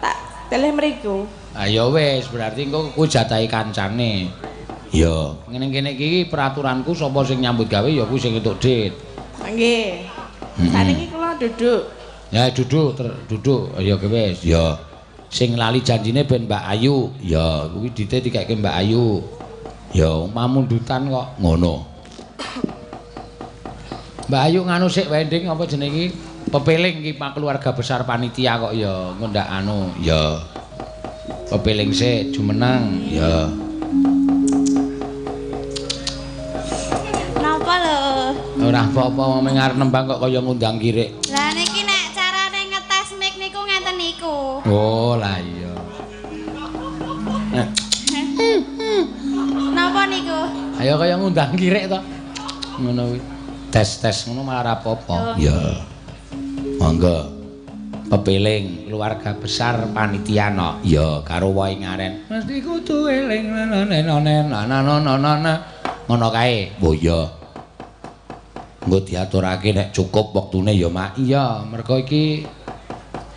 Tak teleh mriku. Ayo wis, berarti engko kowe jatahi kancane. Iya. Ngene kene iki peraturanku sapa sing nyambut gawe ya kuwi sing entuk dit. Nggih. Saniki kula duduk. Ya duduk, duduk. Ayo wis. Ya. Sing lali janjine ben Mbak Ayu. Ya, kuwi dite dikeke Mbak Ayu. Ya, pamundutan kok ngono. Mbak Ayu nganu sik wae Nding, apa jenenge iki? Pepeling iki pak keluarga besar panitia kok ya ngendak anu. Ya. Pepeling sik jumeneng. Ya. Napa lho? Ora apa-apa wong arep nembang kok kaya ngundang kirik. Lah niki nek carane ngetes mic niku ngenten niku. Oh, lah iya. Napa niku? Ayo kaya ngundang kirik to. Ngono kuwi. Tes-tes ngono malah ora apa-apa. Ya. Monggo. Pepeling keluarga besar panitia no. Ya, karo wae ngaren. Mesti kudu eling nana. Ngono kae. Oh iya. Engko diaturake nek cukup wektune ya, Mak. Iya, mergo iki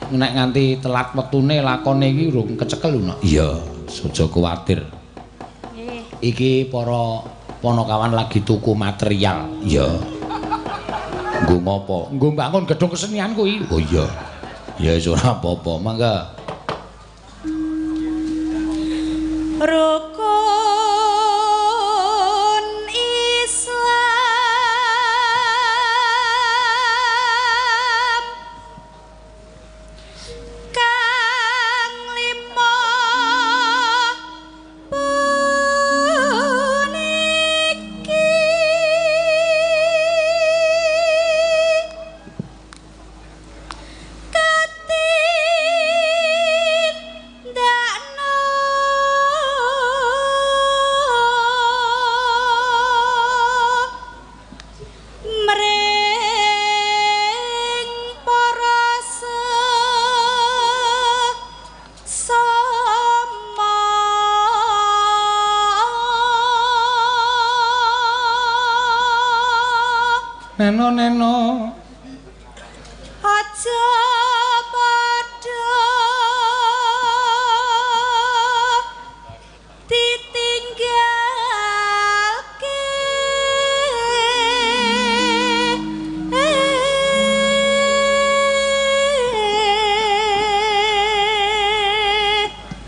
nek nganti telat wektune lakone iki urung kecekel lho, Nak. Iya, aja kuwatir. Nggih. Iki para ponokawan lagi tuku material. Iya. Nggo ngopo? Nggo mbangun gedung kesenian kuwi. Oh iya. Ya wis ora apa-apa, mangga. Rukun Islam kang lima puniki katindakno mring para sesama. Neno neno. Aja padha ditinggalke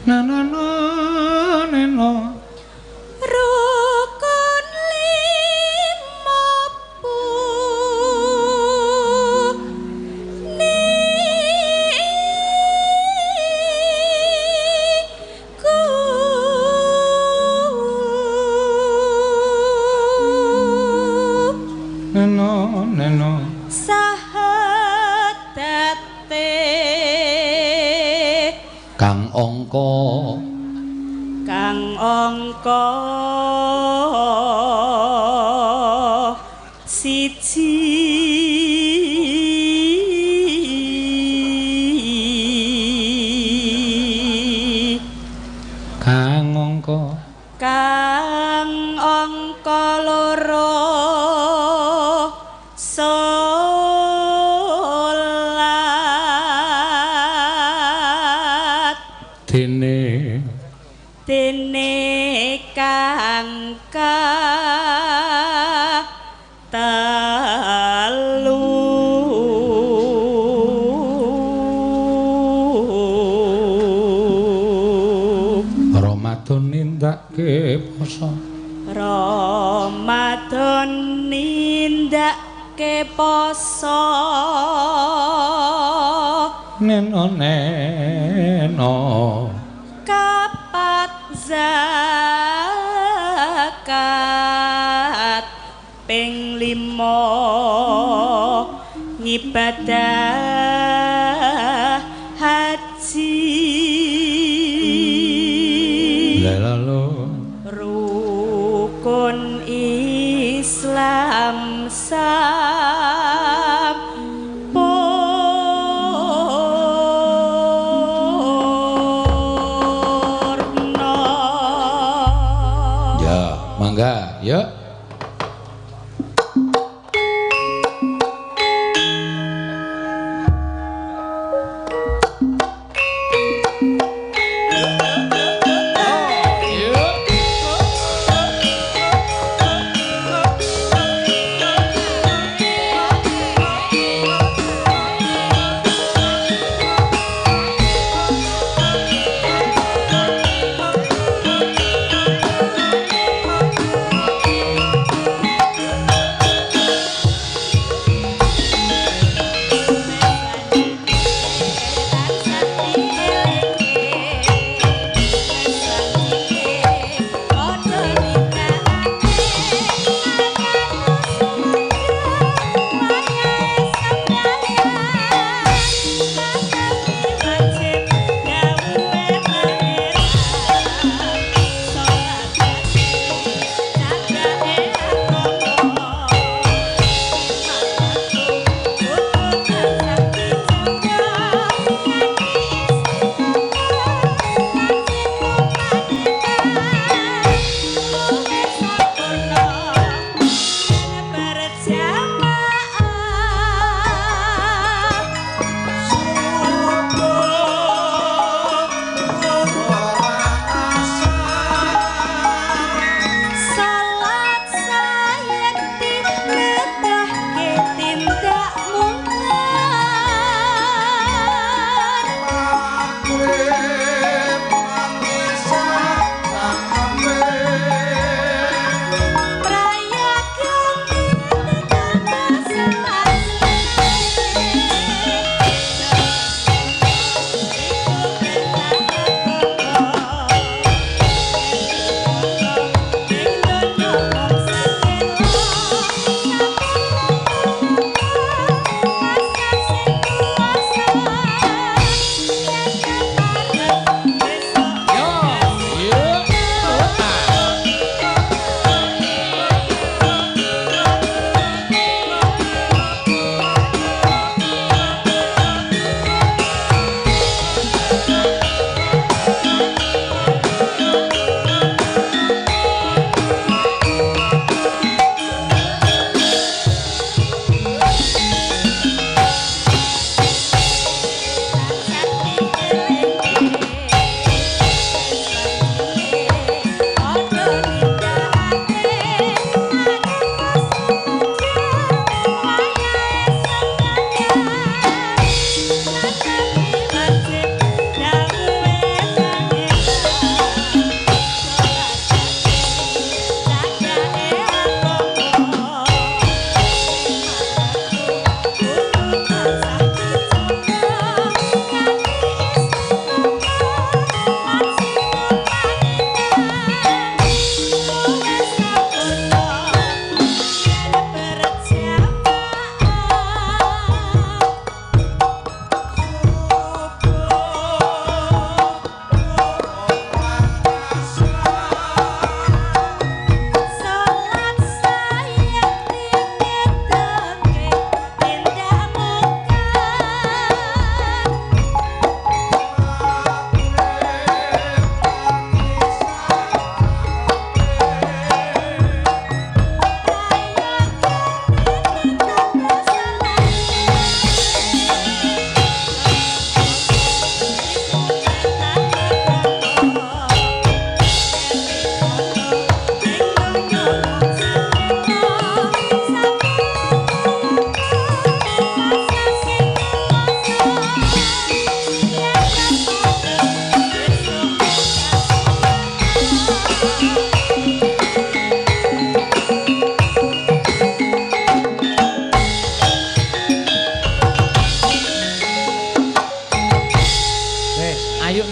Neno neno. Rukun lima puniku Neno neno. Sahadate Kang angka kang angka siji kang angka kang angka loro salat dene dene kang telu Ramadan nindakake poso. Ramadan nindakake poso Neno neno. Kapat zakat ping lima ngibadah haji Lelalu rukun Islam sampurna. Ya, mangga, yuk.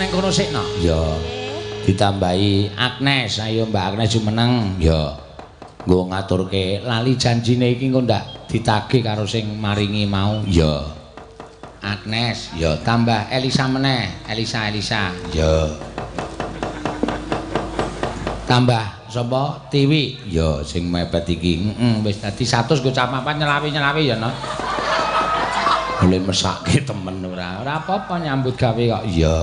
nang kono sik no. Ya. Ditambahi Agnes, ayo Mbak Agnes jumeneng. Ya. Nggo ngaturke lali janjine iki engko ndak ditagih karo sing maringi mau. Ya. Agnes, ya tambah Elisa meneh, Elisa Elisa. Ya. Tambah sapa? Tiwi. Ya sing mepet iki. Heeh, wis dadi 100 nggo cah papat nyelawi-nyelawi ya, no. Boleh mesake temen ora. Ora apa-apa nyambut gawe kok. Iya.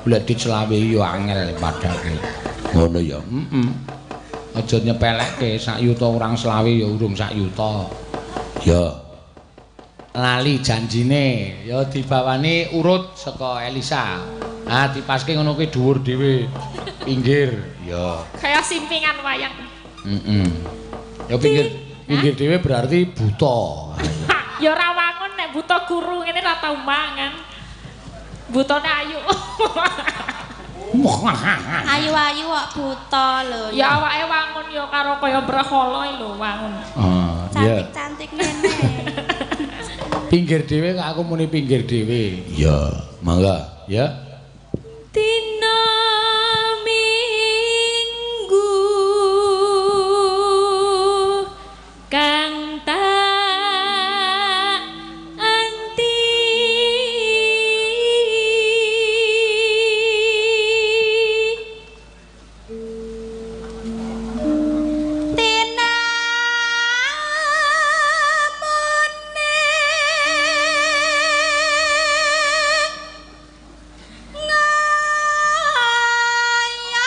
Golek dit selawe ya angel padake. Ngono ya. Heeh. Aja nyepelekke sak yuta urang selawe ya urung sak yuta. Ya. Lali janjine ya dibawani urut saka Elisa. Ah dipaske ngono kuwi dhuwur dhewe. Pinggir. Ya. Kaya simpingan wayang. Heeh. Ya pinggir pinggir dhewe berarti buta. Ya ora wangun nek buta guru ngene ora tau mangan. Butone ayu. Ayu-ayu kok buta lho. Ya awake wangun ya karo kaya brahala lho wangun. Ah, iya. Cantik-cantik ngene. Pinggir dhewe kok aku muni pinggir dhewe. Ya, mangga, ya. Dina Minggu kang tak anti Tinamune ngaya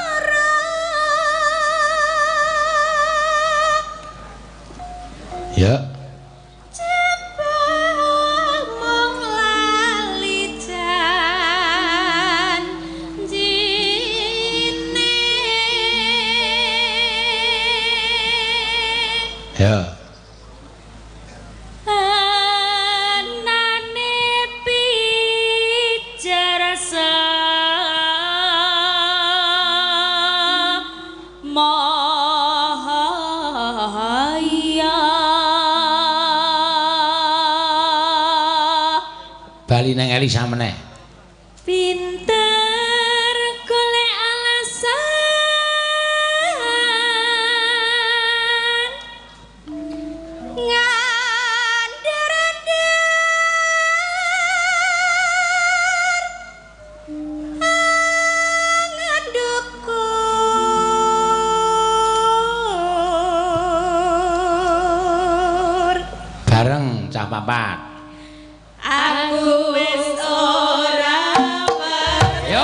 wara Ya. mung lali janjine. Ya. Anane pijar mahaya. Bali nang Elisa meneh. Pinter golek alasan Ngandar-andar angendukur. Bareng cah papat. Aku wis ora Yo.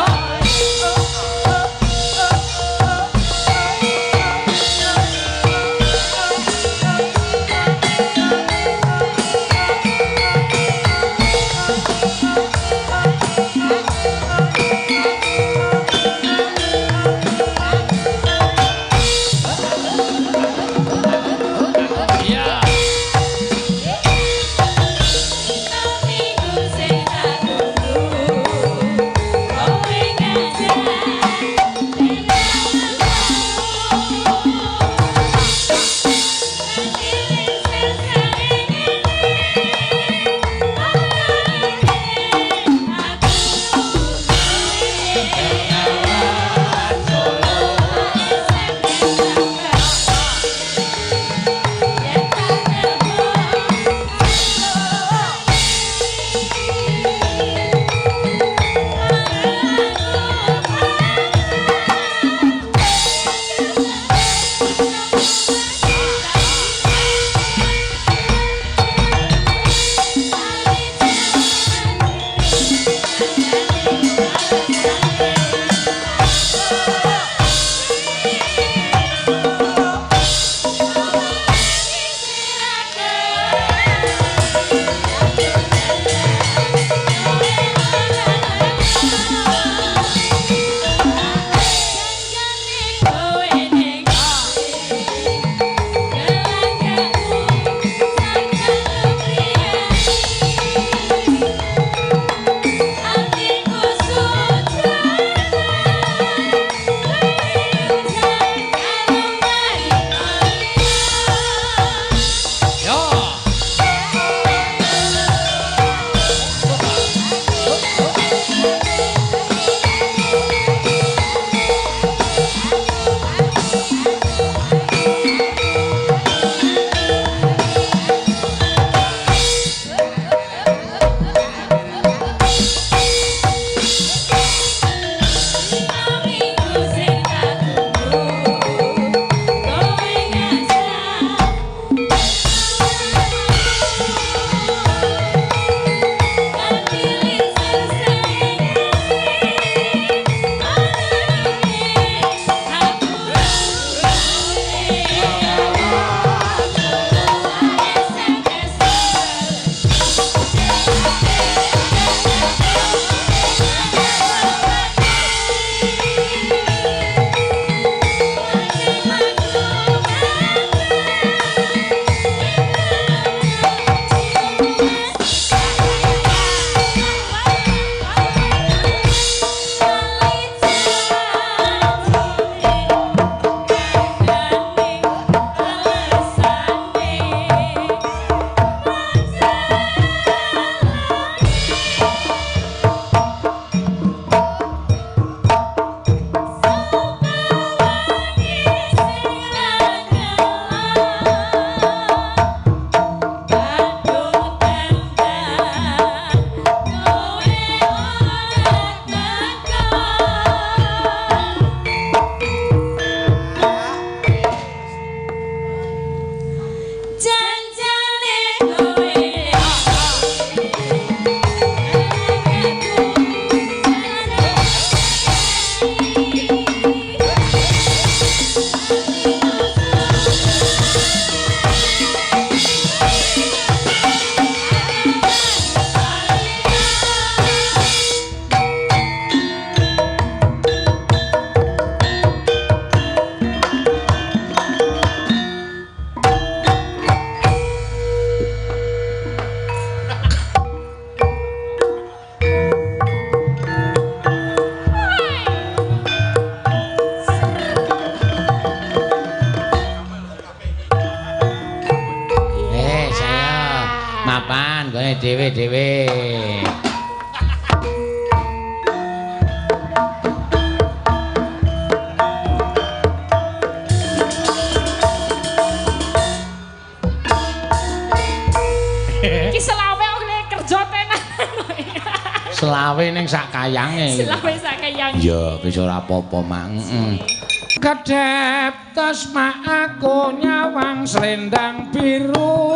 Iya. dhewe-dhewe. Iki selawe oleh kerja tenan. Selawe ning sak kayange. Selawe sak kayange. Ya wis ora apa-apa, Mang. Heeh. Kedhep tesma aku nyawang selendang biru.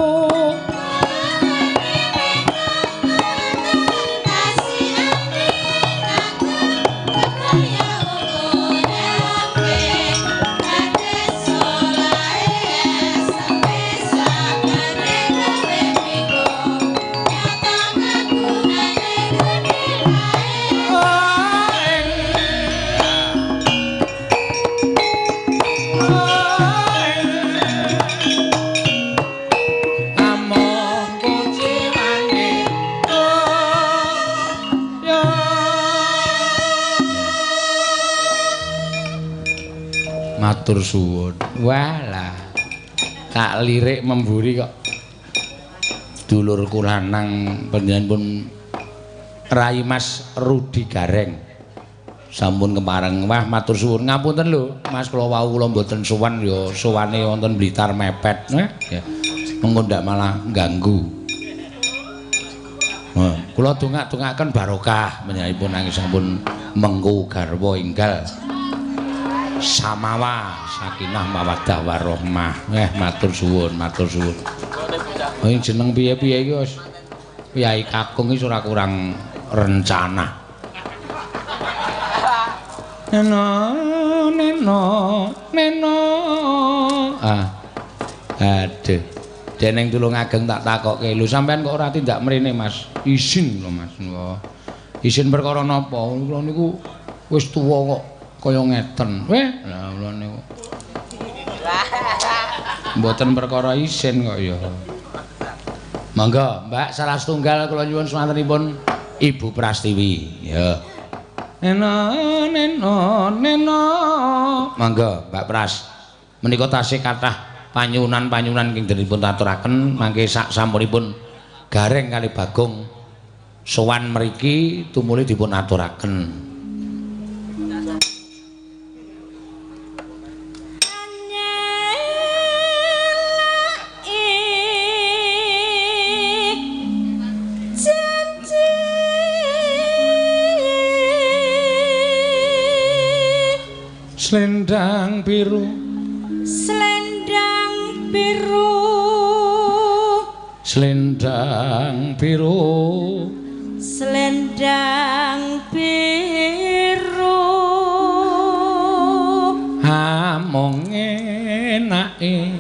Matur suwun. Walah. Tak lirik memburi kok. Dulurku lanang panjenenganipun Rai Mas Rudi Gareng. Sampun kepareng. Wah, matur suwun. Ngapunten lho, Mas, kula wau kula mboten sowan ya, sowane wonten Blitar mepet. Ya. Mengko ndak malah ganggu. Kula dongak-dongakaken barokah panjenenganipun nanging sampun mengku garwa enggal. Samawa sakinah mawaddah warahmah. Matur suwun, matur suwun. Oh, jeneng piye-piye iki wis Kyai Kakung iki ora kurang rencana. Neno neno neno. Ah. Aduh. Deneng Tulungageng tak takokke. Lho sampean kok ora tindak mrene, Mas? Isin lho, Mas. Wah. Isin perkara napa? Kula niku wis tuwa kok kaya ngeten. Weh, lah kula niku. Mboten perkara isin kok ya. Monggo, Mbak, salah setunggal kula nyuwun swantenipun Ibu Prastiwi. Ya. Neno neno neno. Monggo, Mbak Pras. Menika tasih kathah panyuwunan-panyuwunan ingkang dipun aturaken mangke sak sampunipun Gareng kali Bagong sowan mriki tumuli dipun aturaken. Selendang biru, selendang biru, selendang biru, selendang biru, among enake,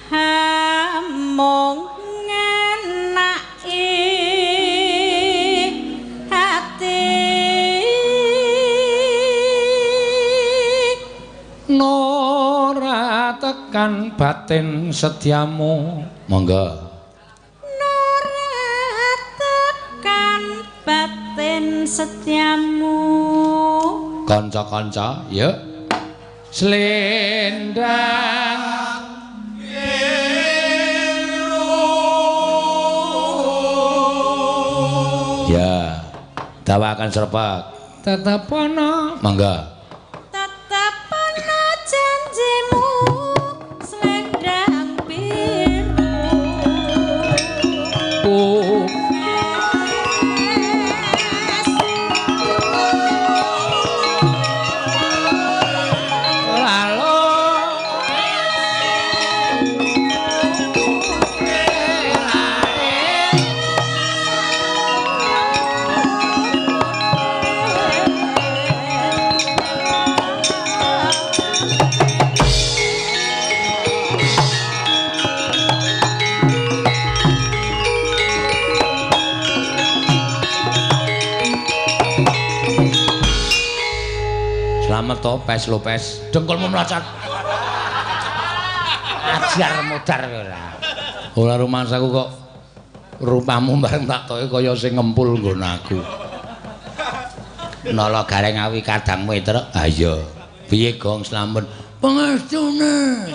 among enake hati. Nora tekan batin setiamu. Monggo. Nora tekan batin setiamu. Kanca-kanca, yuk. Selendang biru. Ya, dawakan serpak. Tetep ana. Monggo. Selendang biru. Slamet to, pes lo pes. Dengkulmu mlocot. Ajar modar ora. Ora rumangsaku kok rupamu bareng tak toke kaya sing ngempul nggon aku. Nala Gareng awi kadangmu truk. Ha iya. Piye Gong Slamet? Pangestune.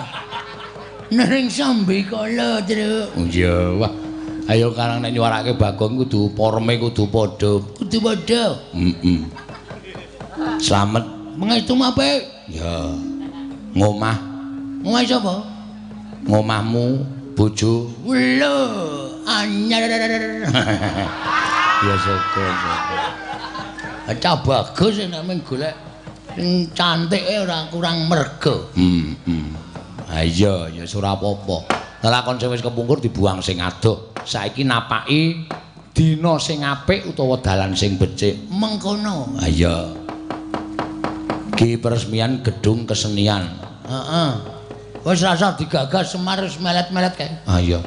Nering sambi kala, Truk. Iya, wah. Ayo karang nek nyuwarake Bagong kudu porme kudu padha. Kudu padha. Heeh. Slamet mengestu apik. Ya. Ngomah. Ngomah sapa? Ngomahmu bojo. Lho, anyar. Ya syukur. Cah bagus nek mung golek sing cantike ora kurang merga. Heeh. Ha iya, ya ora apa-apa. Lelakon sing wis kepungkur dibuang sing adoh. Saiki napaki dina sing apik utawa dalan sing becik. Mengkono. Ha iya. Ki peresmian gedung kesenian. Heeh. Wis rasa digagas Semar wis melet-melet kae. Ha iya.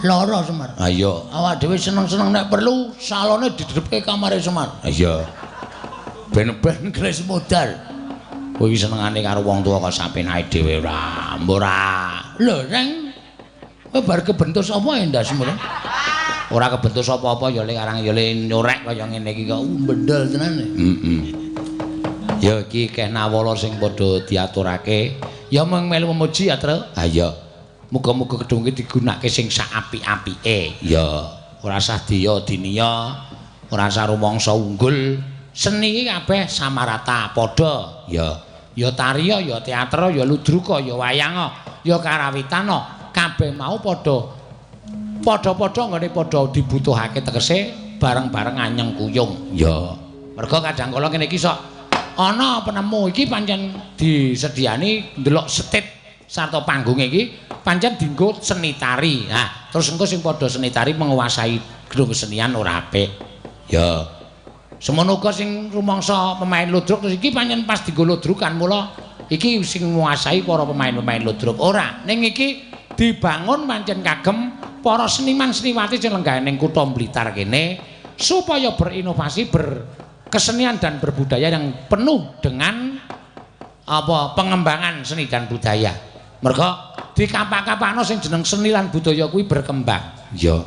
Lara Semar. Ha iya. Awak dhewe seneng-seneng nek perlu salone didhepke kamare Semar. Ha iya. Ben-ben kres modal. Kowe iki senengane karo wong tuwa kok sapenake dhewe ora. Ora. Lho, Reng. Kowe bar kebentuk sapa endasmu, Reng? Ora kebentuk sapa-apa ya le karang ya le nyorek kaya ngene iki kok bendol tenan. Heeh. Ya iki keh nawala sing padha diaturake. Ya mung melu memuji ya, Tru. Ha iya. Muga-muga gedung iki digunakake sing sak apik-apike. Ya, ora usah diya diniya, ora usah rumangsa unggul. Seni iki kabeh samarata padha. Ya. Ya tari ya teater ya ludruka ya wayang ya karawitan kabeh mau padha padha-padha nggone padha dibutuhake tegese bareng-bareng anyeng kuyung. Ya. Mergo kadang kala ngene iki sok ana penemu iki pancen disediani ndelok setit sarta panggunge iki pancen dienggo seni tari. Nah, terus engko sing padha seni tari menguasai gedung kesenian ora apik. Ya. Semono uga sing rumangsa pemain ludruk terus iki pancen pas dienggo ludrukan mula iki sing nguasai para pemain-pemain ludruk ora. Ning iki dibangun pancen kagem para seniman-seniwati sing lenggah ning kutha Blitar kene supaya berinovasi, berkesenian dan berbudaya yang penuh dengan apa pengembangan seni dan budaya. Mergo dikapak-kapakno sing jeneng seni lan budaya kuwi berkembang. Ya.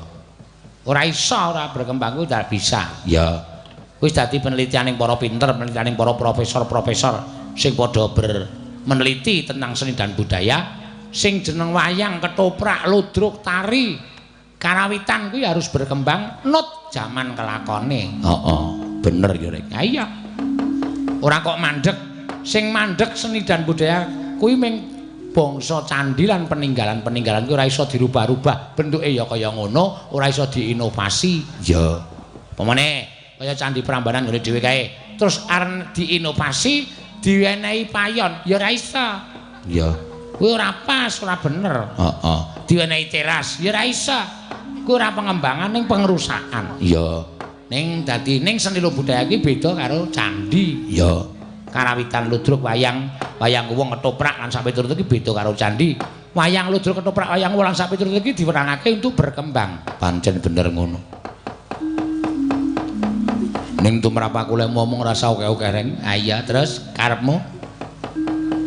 Ora iso ora berkembang kuwi ora bisa. Ya. Wis dadi penelitianing para pinter, penelitianing para profesor-profesor sing padha meneliti tentang seni dan budaya, sing jeneng wayang, ketoprak, ludruk, tari, karawitan kuwi harus berkembang nut jaman kelakone. Heeh, bener ya Rek. Ha iya. Ora kok mandeg, sing mandeg seni dan budaya kuwi ming bangsa candi lan peninggalan-peninggalan kuwi ora iso dirubah-rubah, bentuke ya kaya ngono, ora iso diinovasi. Ya. Pemene kaya candi Prambanan ngene dhewe kae. Terus arep diinovasi, diwenehi payon, ya ora iso. Ya. Kuwi ora pas, ora bener. Heeh. Diwenehi teras, ya ora iso. Kuwi ora pengembangan ning pengerusakan. Ya. Ning dadi ning seni budaya iki beda karo candi. Ya. Karawitan ludruk wayang, wayang wong ketoprak lan sampe turut iki beda karo candi. Wayang ludruk ketoprak wayang wong lan sampe turut iki diwenangake untuk berkembang. Pancen bener ngono. Ning tumrap aku lek ngomong rasa oke-oke Reng. Ha iya, terus karepmu?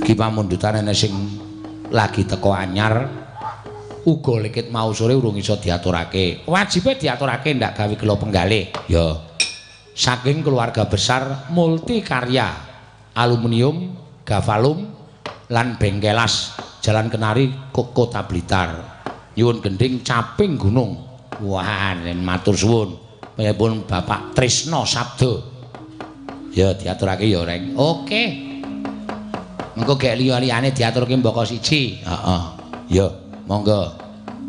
Ki pamundutan ene sing lagi teko anyar uga lekit mau sore urung iso diaturake. Wajibe diaturake ndak gawe gela penggalih. Ya. Saking keluarga besar multikarya aluminium, gavalum lan bengkelas Jalan Kenari Kota Blitar. Nyuwun gending Caping Gunung. Wah, matur suwun. Pun Bapak Trisno Sabdo. Ya diaturake ya Reng. Oke. Mengko gek liya-liyane diaturke mbaka siji. Heeh. Ya, monggo.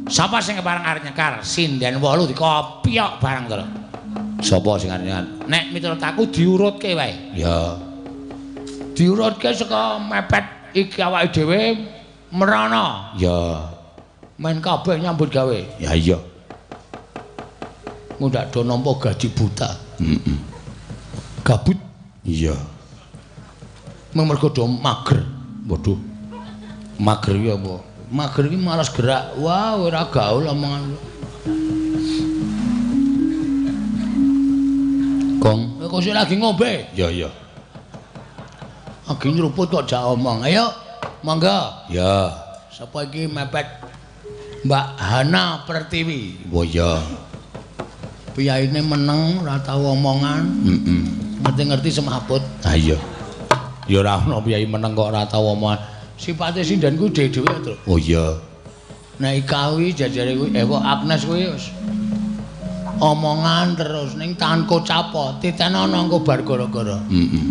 Sapa sing kepareng arep nyekar? Sinden 8 dikopyok barang to. Sapa sing arep nyekar? Nek miturut aku diurutke wae. Ya. Diurutke saka mepet iki awake dhewe merana. Ya. Men kabeh nyambut gawe. Ya iya. Ndak do nampa gaji buta. Heeh. Gabut. Iya. Mung mergo do mager. Waduh. Mager iki apa? Mager iki malas gerak. Wah, ora gaul omongan. Kong, kok sik lagi ngombe? Ya iya. Lagi nyeruput kok jak omong. Ayo, monggo. Ya. Sapa iki mepet Mbak Hana Pertiwi? Oh iya. Piyaine meneng, ora tau omongan. Heeh. Ngerti-ngerti semaput. Ha iya. Ya ora ono piyai meneng kok ora tau omongan. Sipate sinden ku dhewe-dhewe, Tru. Oh iya. Nek Ika kuwi jajare kuwi ewa Agnes kuwi wis omongan terus ning tangan kocap titenono engko bar gara-gara. Heeh.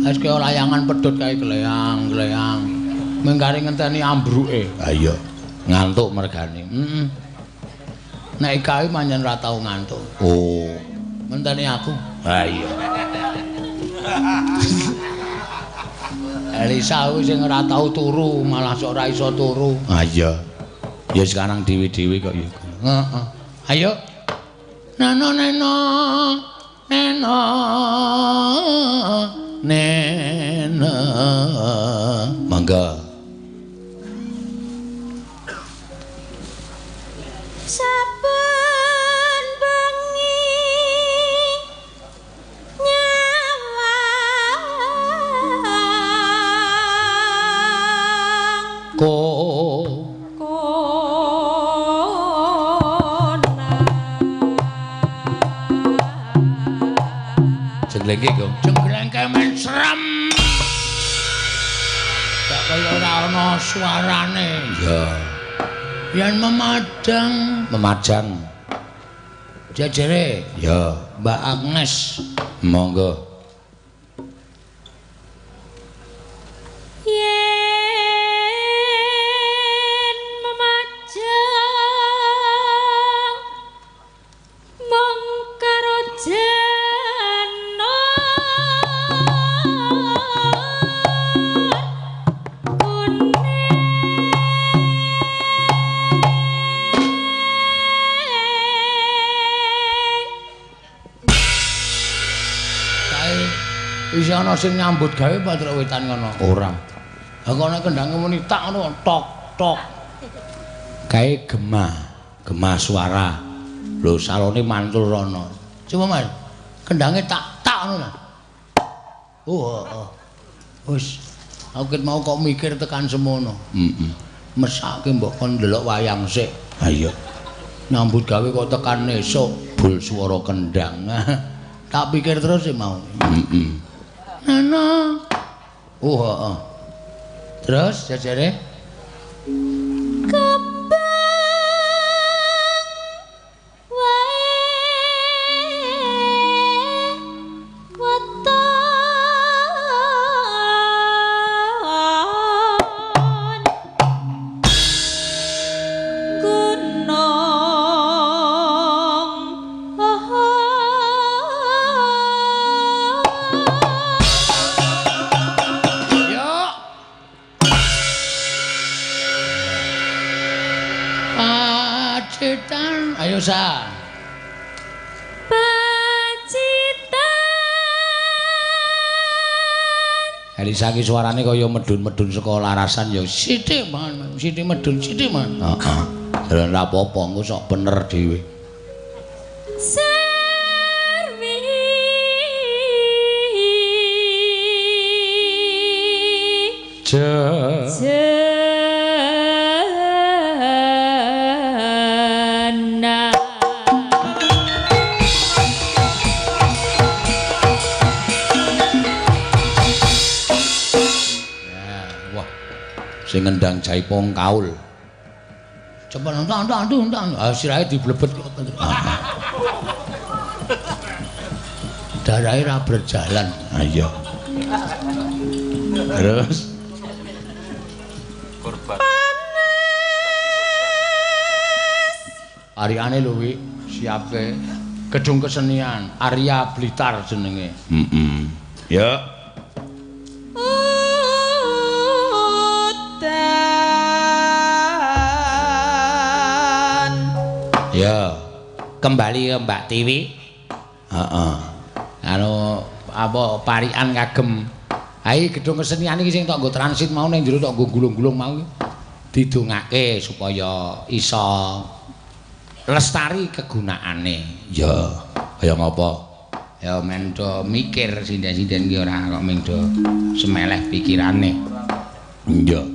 Wis kaya layangan pedhot kae gleyang-gleyang. Mung kari ngenteni ambruke. Ha iya. Ngantuk mergane. Heeh. Nek Ika kuwi pancen ora tau ngantuk. Oh, ngenteni aku. Ha iya. Elisa kuwi sing ora tau turu, malah sok ora iso turu. Ha iya. Ya sekarang dhewe-dhewe kok ya. Heeh. Ayo. Nano neno. Neno. Neno. Mangga. Saben bengi nyawang ko jenglengke kok jenglengke men serem gak kaya ora ana suarane. Iya. Yen memadang memajang jejere ya Mbak Agnes monggo. Yen memajang mung karo jeno Isih ana sing nyambut gawe Patruk Wetan ngono? Ora. Ha kok nek kendhange muni tak ngono tok tok. Kae gema, gema suara. Lho salone mantul rono. Coba Mas, kendhange tak tak ngono ta. Oh, heeh. Wis, aku ket mau kok mikir tekan semono. Heeh. Mesake mbok kon ndelok wayang sik. Ha iya. Nyambut gawe kok tekan esuk bul swara kendhang. Tak pikir terus sih mau. Heeh. Nana. Oh, heeh. Terus jajare kembang wae weton gunung. Pacitan, ayo sa. Pacitan. Elisa ki suarane kaya medun-medun saka larasan ya sithik banget, sithik medun sithik banget. Heeh. Jalan ra apa-apa engko sok bener dhewe. Sarwi. Je. Sing ngendang jaipong kaul. Coba nonton nonton nonton. Ah sirahe diblebet kok. Darahe ra berjalan. Ha iya. Terus korban. Panas. Ariane lho wi, siapke gedung kesenian Arya Blitar jenenge. Heeh. Ya. Ya, kembali ke Mbak Tiwi. Heeh. Anu apa parikan kagem. Hai gedung kesenian iki sing tok nggo transit mau ning jero tok nggo gulung-gulung mau didongake supaya iso lestari kegunaane. Ya, kaya ngapa? Ya men do mikir sinden-sinden ki ora kok mung do semeleh pikirane. Iya.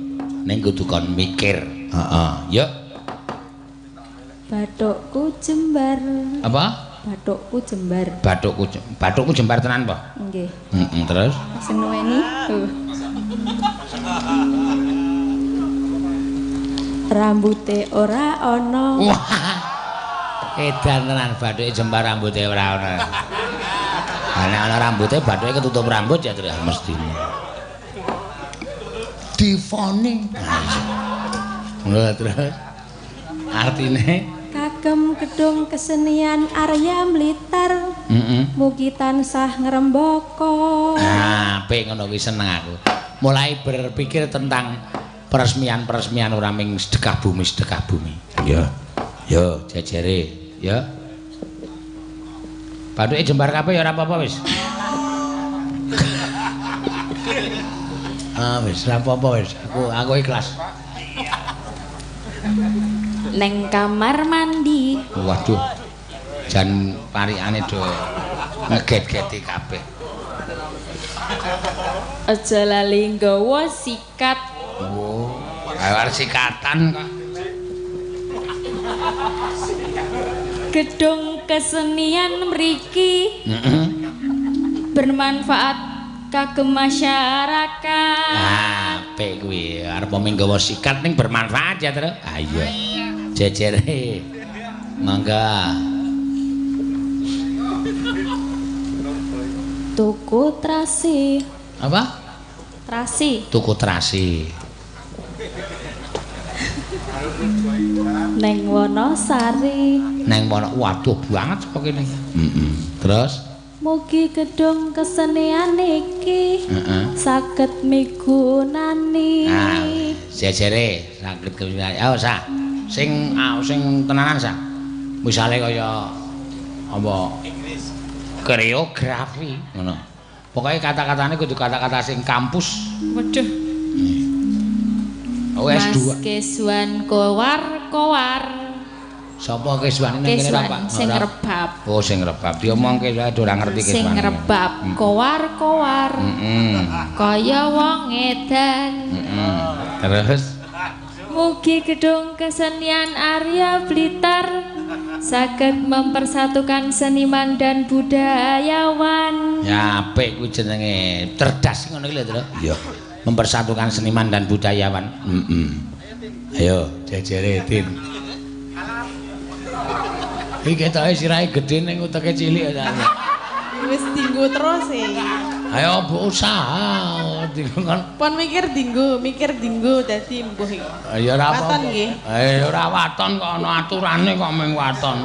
Ning kudu kon mikir. Heeh. Ya. Bathukku jembar. Apa? Bathukku jembar. Bathukku jembar tenan apa? Nggih. Heeh, terus sing nuweni. Rambute ora ana. Wah. Edan tenan bathuke jembar rambute ora ana. Ha nek ana rambute bathuke ketutup rambut ya terus mestine. Divone. Ngono terus. Artine kagem gedung kesenian Arya Blitar. Heeh. Mugi tansah ngrembaka. Nah, apik ngono kuwi seneng aku. Mulai berpikir tentang peresmian-peresmian ora ming sedekah bumi-sedekah bumi. Ya. Yo jejere, ya. Bathuke jembar kabeh ya ora apa-apa wis. Ah wis ora apa-apa wis. Aku ikhlas. Neng kamar mandi. Waduh. Jan parikane do ngeget-geti kabeh. Aja lali nggawa sikat. Oh, arep sikatan kok. Gedung kesenian mriki bermanfaat kagem masyarakat. Apik kuwi, arep mung nggawa sikat ning bermanfaat ya, Tru. Ah iya. Jejere. Mangga. Tuku trasi. Apa? Trasi. Tuku trasi. Neng Wonosari. Neng Wono, waduh banget kok kene. Heeh. Terus mugi gedung kesenian iki saged migunani. Nah, jejere saged migunani. Ayo sah. Sing sing tenanan sah. Misale kaya apa? Inggris. Koreografi ngono. Pokoke kata-katane kudu kata-kata sing kampus. Waduh. Oh, S2. Mas Keswan kowar-kowar. Sapa Keswan nang kene ra, Pak? Sing rebab. Oh, sing rebab. Diomongke wae ora ngerti Keswan. Sing rebab kowar-kowar. Heeh. Kaya wong edan. Heeh. Terus mugi gedung kesenian Arya Blitar saged mempersatukan seniman dan budayawan. Ya apik kuwi jenenge. Cerdas ngono iki lho, Tru. Iya. Mempersatukan seniman dan budayawan. Heeh. Ayo jejere Tin. Iki ketoke sirahe gedhe ning uteke cilik ya. Wis dinggo terus e. Ayo bu usaha dinggo kan. Pon mikir dinggo dadi mbuh iki. Ya ora apa-apa. Waton nggih. Ora waton kok ana aturane kok ming waton.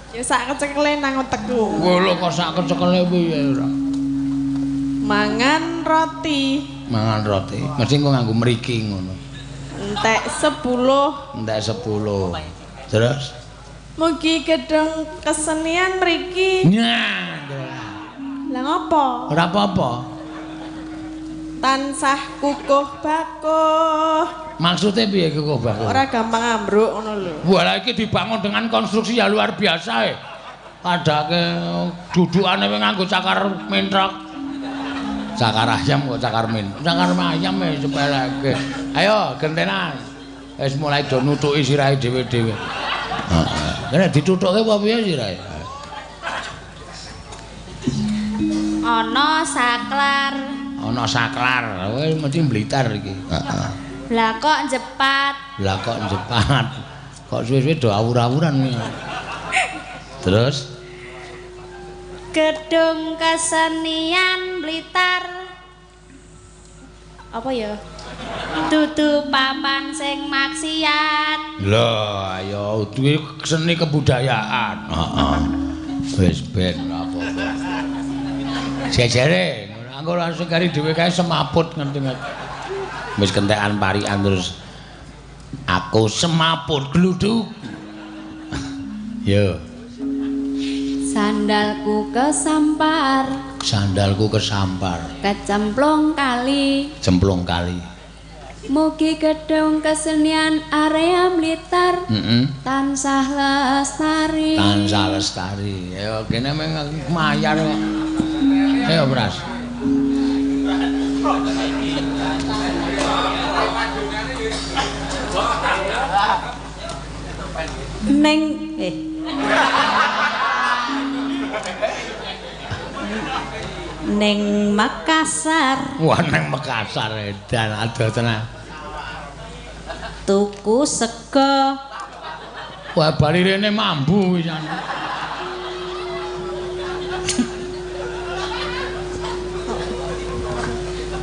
Ya sak kecekele nang utekku. Lho kok sak kecekele piye ora. Mangan roti. Mangan roti. Mesti engko nganggo mriki ngono. Entek 10. Entek 10. Terus mugi gedung kesenian mriki. Nyah. Lah ngopo? Ora apa-apa. Tansah kukuh bakuh. Maksudnya piye kukuh bakuh? Ora gampang ambruk ngono lho. Wah, lah iki dibangun dengan konstruksi yang luar biasa e. Padake dudukane nganggo cakar mentrok. Cakar ayam kok cakar min. Cakar ayam e sepeleke. Ayo gentenan. Wis mulai do nutuki sirahe dhewe-dhewe. Heeh. Kene ditutuke apa piye sirahe? Ana saklar. Ana saklar. Kowe mesti Blitar iki. Heeh. Lah kok jepat. Lah kok jepat. Kok suwe-suwe do awur-awuran. Terus Gedung Kesenian Blitar. Apa ya? Dudu papan sing maksiat. Lho, ayo kuwi seni kebudayaan. Heeh. Wis ben ora apa-apa. Jejere, engko langsung kari dhewe kae semaput ngerti-ngerti. Wis kentekan parikan terus aku semaput gluduk. Yo. Sandalku kesampar. Sandalku kesampar. Kecemplung kali. Cemplung kali. Mugi gedung kesenian area Blitar tansah lestari. Tansah lestari. Ayo kene meng mayar kok. Ayo Pras. Neng Neng Makassar. Wah, neng Makassar edan adoh tenan. Tuku sego. Wah, bali rene mambu wisan.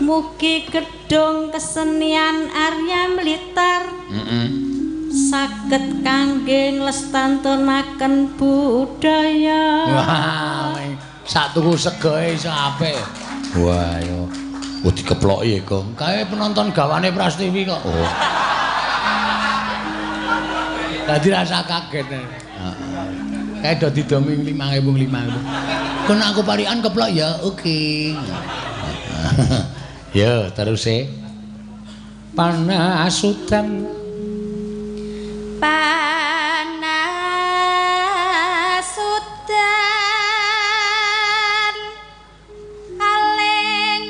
Mugi gedung kesenian Arya Blitar saged kangge nglestantunaken budaya. Wah, sak tuku segoe iso apik. Wah, yo. Oh, dikeploki ya, Gong. Kae penonton gawane Prastiwi kok. Oh. Dadi rasa kaget. Heeh. Kae do didomi 5000 5000. Kon aku parikan keplok ya, oke. Ya, terus e. Panasudan. Panasudan aling-aling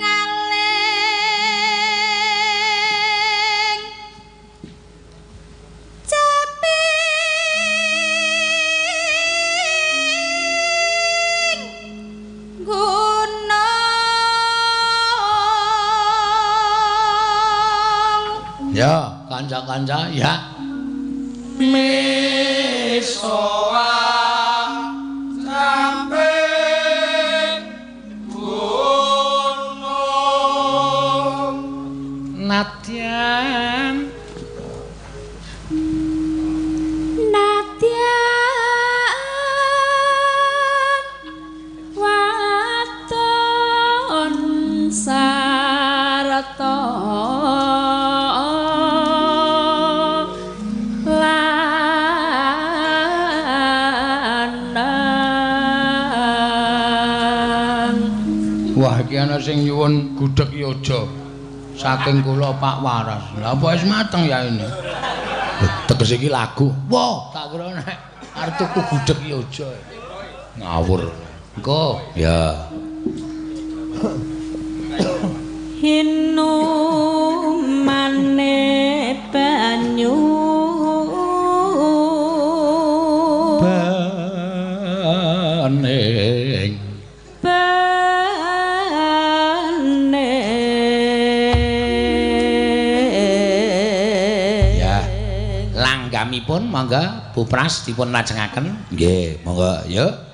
caping gunung. Ya, kanca-kanca ya. Misoa sampe gunung. Nadyan Nadyan waton sarta Wah, iki ana sing nyuwun gudheg yojo saking kula Pak Waras. Lah apa wis mateng ya ini? Tegese iki lagu. Wah, tak kira nek arep tuku gudheg yojo. Ngawur. Engko ya. Hinumane banyu bening langgamipun monggo Bu Pras dipun lajengaken. Nggih, monggo yuk.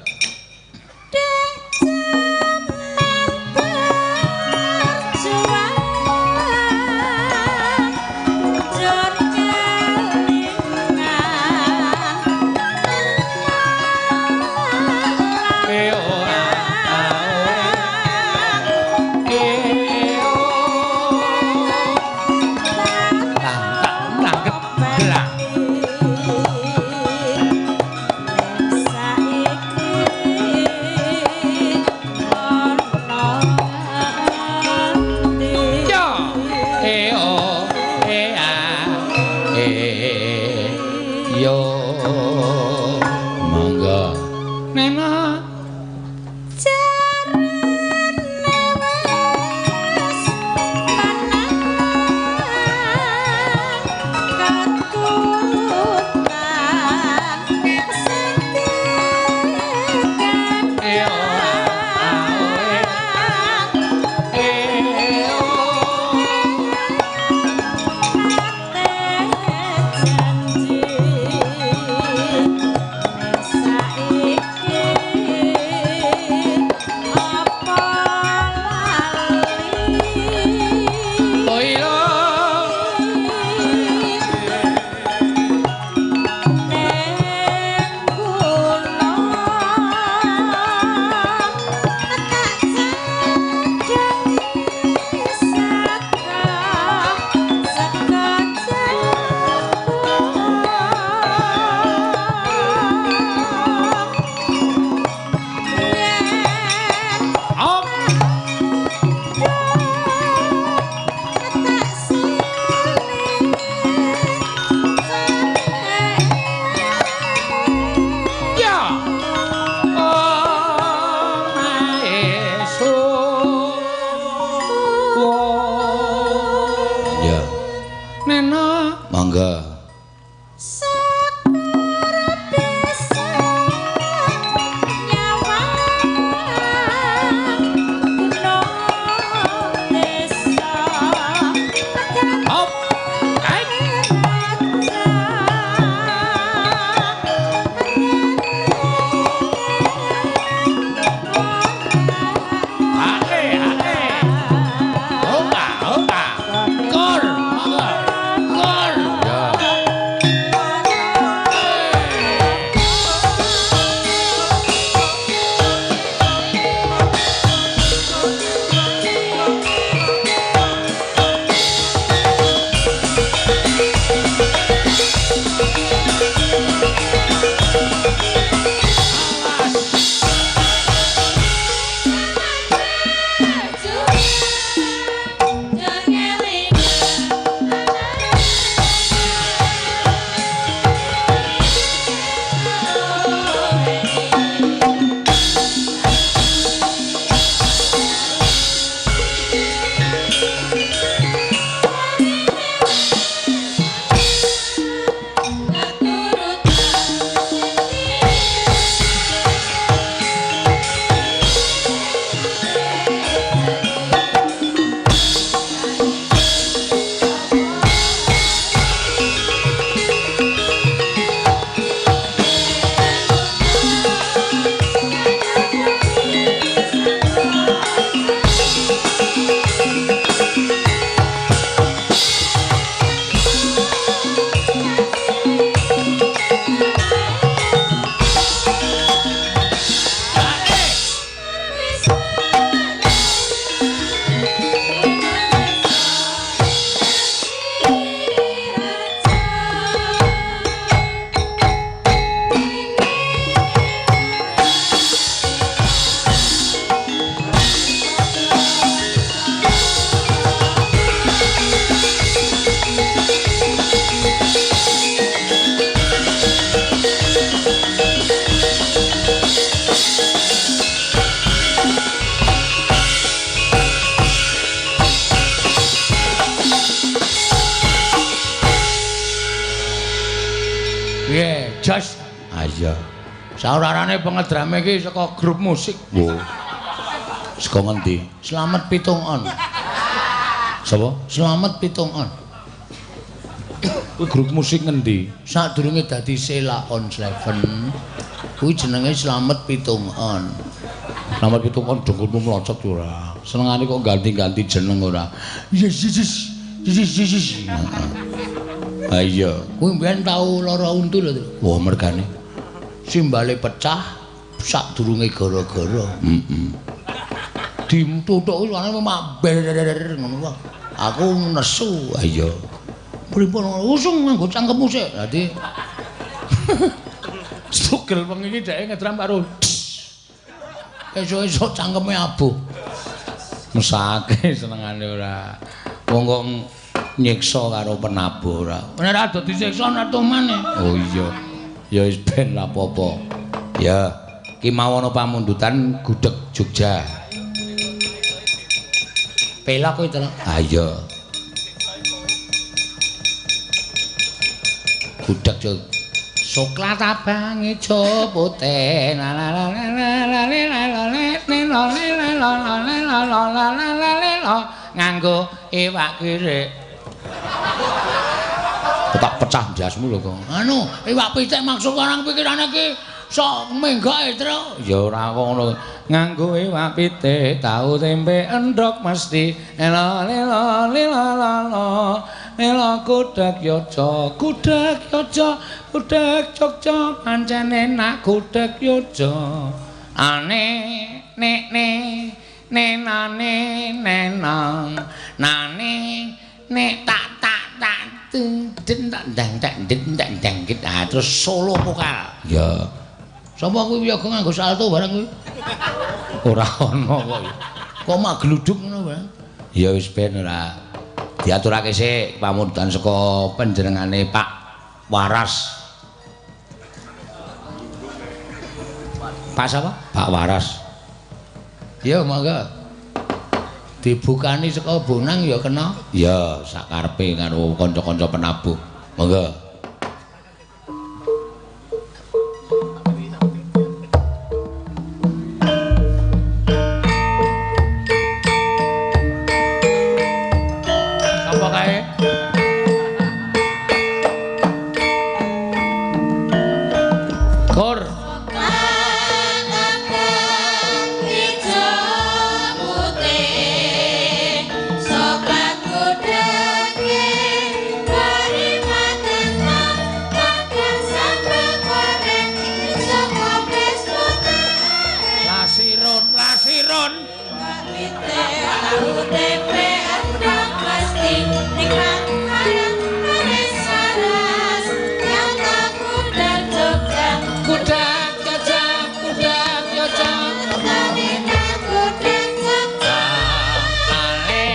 Monggo. Hop. Hai. Piye, jos? Ah iya. Saurarane pengedrame iki saka grup musik. Wo. Saka ngendi? Slamet Pitung On. Sapa? Slamet Pitung On. Kuwi grup musik ngendi? Sadurunge dadi Sheila on Seven, kuwi jenenge Slamet Pitung On. Slamet Pitung On dengkulmu mlocot ora. Senengane kok ganti-ganti jeneng ora. Yes yes yes. Yes yes yes. Ha iya, kuwi mbiyen tau lara untu lho. Wah, mergane. Simbale pecah sadurunge gara-gara. Heeh. Dimtuthuk suarane mak ber ngono wae. Aku nesu. Ha iya. Pripun usung nganggo cangkemmu sik. Dadi sugel wengi iki dheke ngedram karo esuk-esuk cangkeme abuh. Mesake senengane ora. Wong kok nyiksa karo penabuh ora. Nek ora dadi siksa ora tumane. Oh iya. Ya wis ben lah apa-apa. Ya, ki mau ana pamundutan gudeg Jogja. Pelok kuwi to. Ha iya. Gudeg Jogja. Soklat abang ijo putih la la la la la la la la la la la la la la la la nganggo iwak kirik. Tak pecah ndasmu lho kok. Anu, iwak pitik maksud orang pikirane iki sok menggake, Tru. Ya ora kok ngono. Nganggo iwak pitik, tahu tempe endhog mesti. Elo lelo lelo lelo. Lelo gudeg Yogya, gudeg Yogya, gudeg Jogja pancen enak gudeg Yogya. Ane nek ne nenane nenang nane nek tak tak tak den tak dang tak den tak dang ah terus solo vokal. Ya. Sapa kuwi wiyaga nganggo salto barang kuwi? Ora ana kok. Kok mak gluduk ngono barang. Ya wis ben ora. Diaturake sik pamundutan saka panjenengane Pak Waras. Pak sapa? Pak Waras. Ya monggo. Dibukani saka Bonang ya kena. Ya sakarepe karo kanca-kanca penabuh. Monggo. Sapa kae? Kor. Lasiron, lasiron. Tahu tempe endang pasti nikmat bareng manis waras nyata gudeg Jogja Gudeg Jogja, gudeg Jogja. Tanina gudeg Jogja. Ale,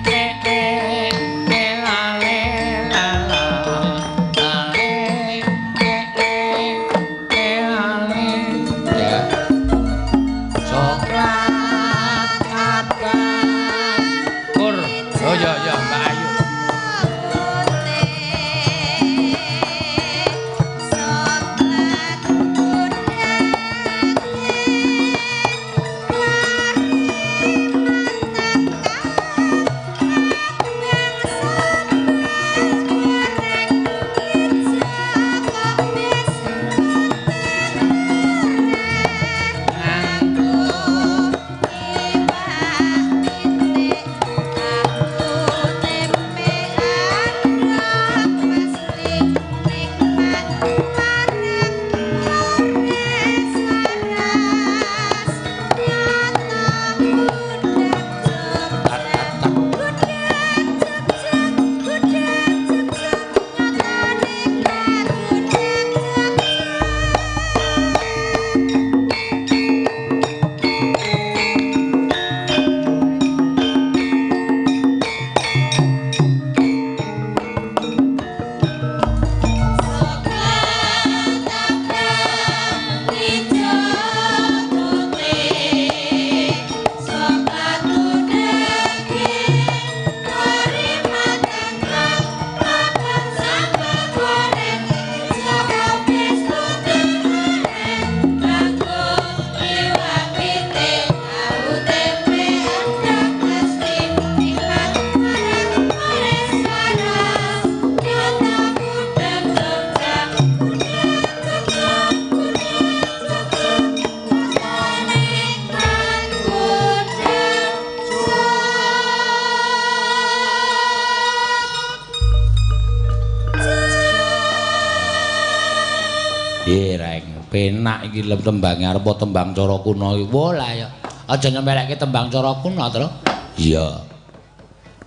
e e e la le la la. Ale, e e e la le. Ya. Coklat abang. Kur. Oh ya ya, Mbak Ayu. Penak iki lem tembange arep tembang cara kuna iki. Wah lah ya. Aja nyempelekke tembang cara kuna, Tru. Iya.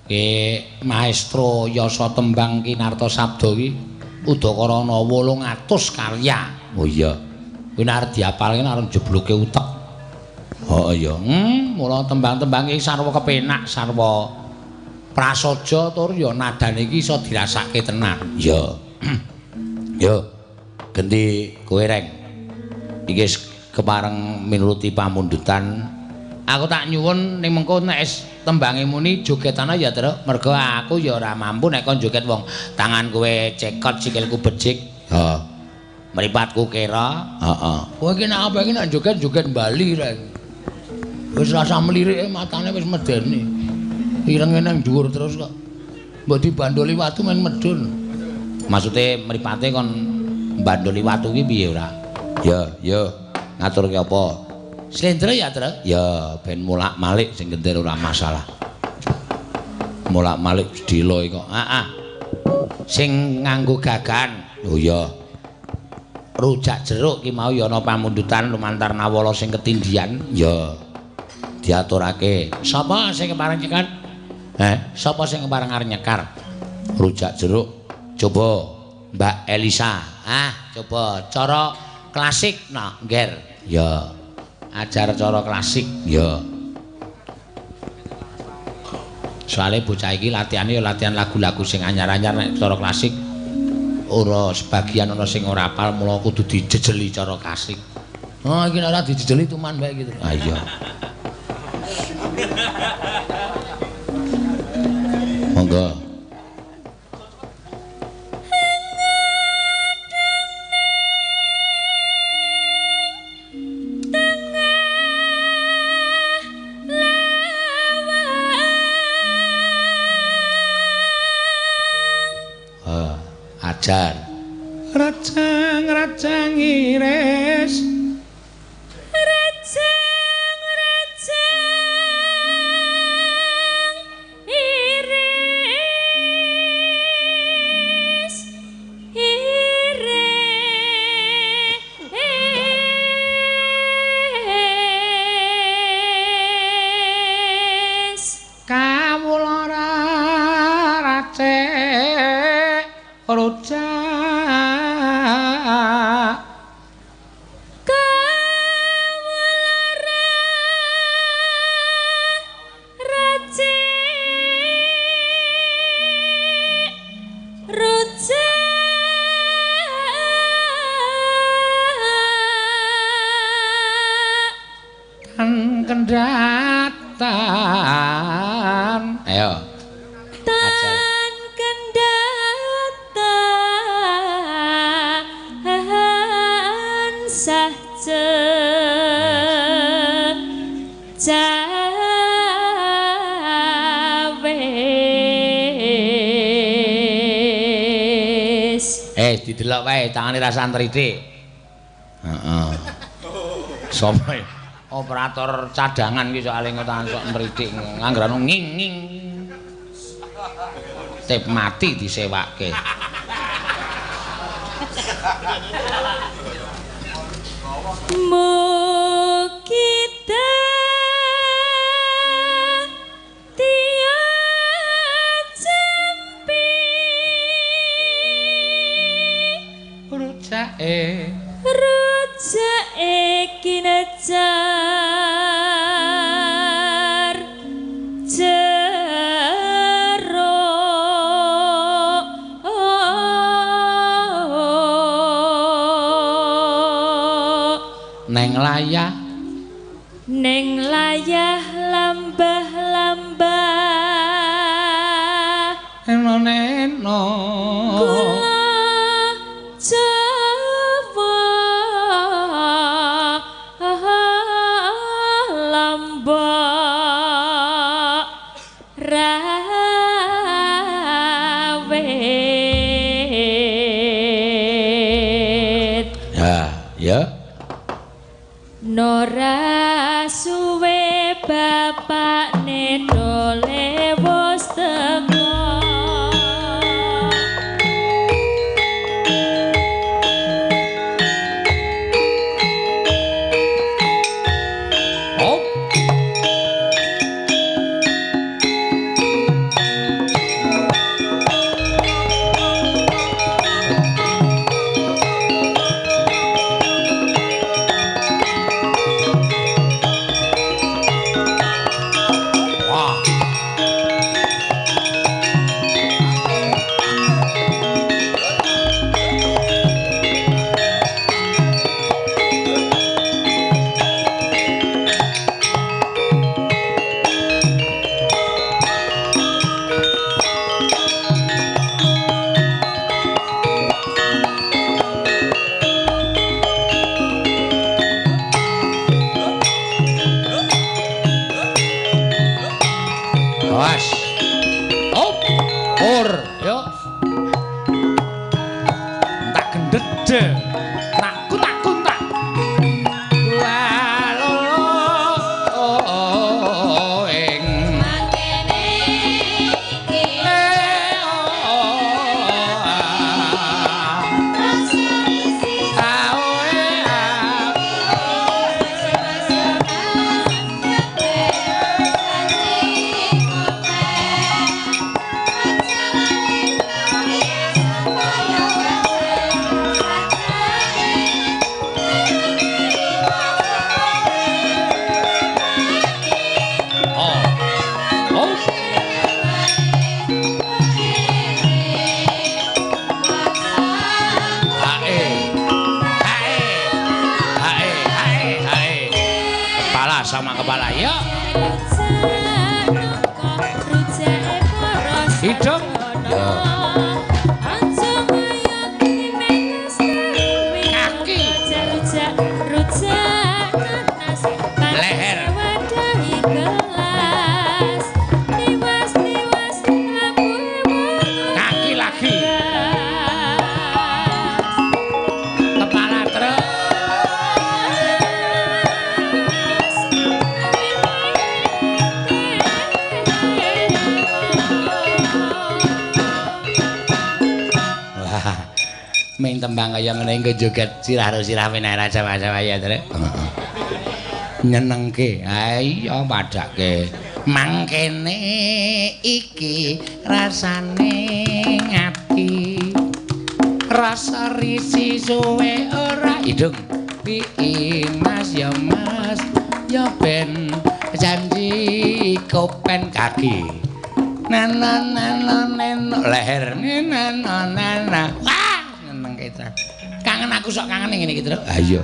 Ki maestro Yasa Tembang Kinarta Sabda iki udakara ana 800 karya. Oh iya. Kuwi nek arep diapalke arep jebloke utek. Oh iya. Mula tembang-tembang iki sarwa kepenak, sarwa prasaja tur ya nadane iki iso dirasake tenan. Iya. Yo. Genti kowe Reng. Iki wis kepareng minuruti pamundutan. Aku tak nyuwun ning mengko nek wis tembange muni jogetana ya, Truk. Mergo aku ya ora mampu nek kon joget wong tangan kowe cekot sikilku becik. Heeh. Mripatku kera. Heeh. Kowe iki nek apa iki nek joget-joget Bali, Reng. Wis rasa mlirike matane wis medeni. Irenge nang dhuwur terus kok. Mbok dibandoli watu men medun. Maksude mripate kon bandoli watu ki piye ora? Ya, ya. Ngaturke apa? Slendra ya, Truk? Ya, ben molak-malik sing gender ora masalah. Molak-malik sedhela kok. Heeh. Sing nganggo gagan. Oh iya. Rujak jeruk ki mau ya ana pamundutan lumantar nawala sing ketindian. Ya. Diaturake. Sapa sing kepareng nyekar? Heh, sapa sing kepareng arep nyekar? Rujak jeruk. Coba Mbak Elisa. Ah, coba cara klasik nah, Ngger. Ya. Ajar cara klasik. Ya. Soale bocah iki latihane ya latihan lagu-lagu sing anyar-anyar nek cara klasik ora sebagian ana sing ora hafal mula kudu dijejeli cara klasik. Oh, iki nek ora dijejeli tuman bae gitu. Ah iya. Monggo. Ajar. Rajang-rajang iris. Rajang-rajang iris. Iris. Kawula racek rujak. Kawula racek rujak. Tan kendatan. Ayo. Tan kendatan sah jawis. Didelok wae tangane rasa ntritik. Heeh. Sopo ya? Operator cadangan iki soalé tangan sok ntritik nganggrano nging nging. Tip mati disewake. Mugi dadi jampi rujake rujake kinejar jeruk. Neng layah neng layah lambah-lambah eno neno kula Jawa Lombok Rawit. Ya, ya. Nora suwe bapakne dole wis teko. Yo. Tak gendhet de. Tak kuntak kuntak. Walolo ing Mangkene iki rasa isi Oh. Oh. Hae. Hae. Hae, hae, hae. Kepala sama kepala, yuk. Hidung. Ya. Kaki. Leher. Kaki lagi. Kepala terus. Wah. Main tembang kaya ngene engko joget sirah karo sirah menara sama-sama ya, Trek. Nyenengke. Ha iya padake. Mangkene iki rasane ngati. Rasa risi suwe ora hidung. Pi Mas ya Mas ya ben janji kopen kaki. Nana nana neno leher nana nana. Wah, nyenengke ta. Kangen aku sok kangen ngene iki, Truk. Ha iya.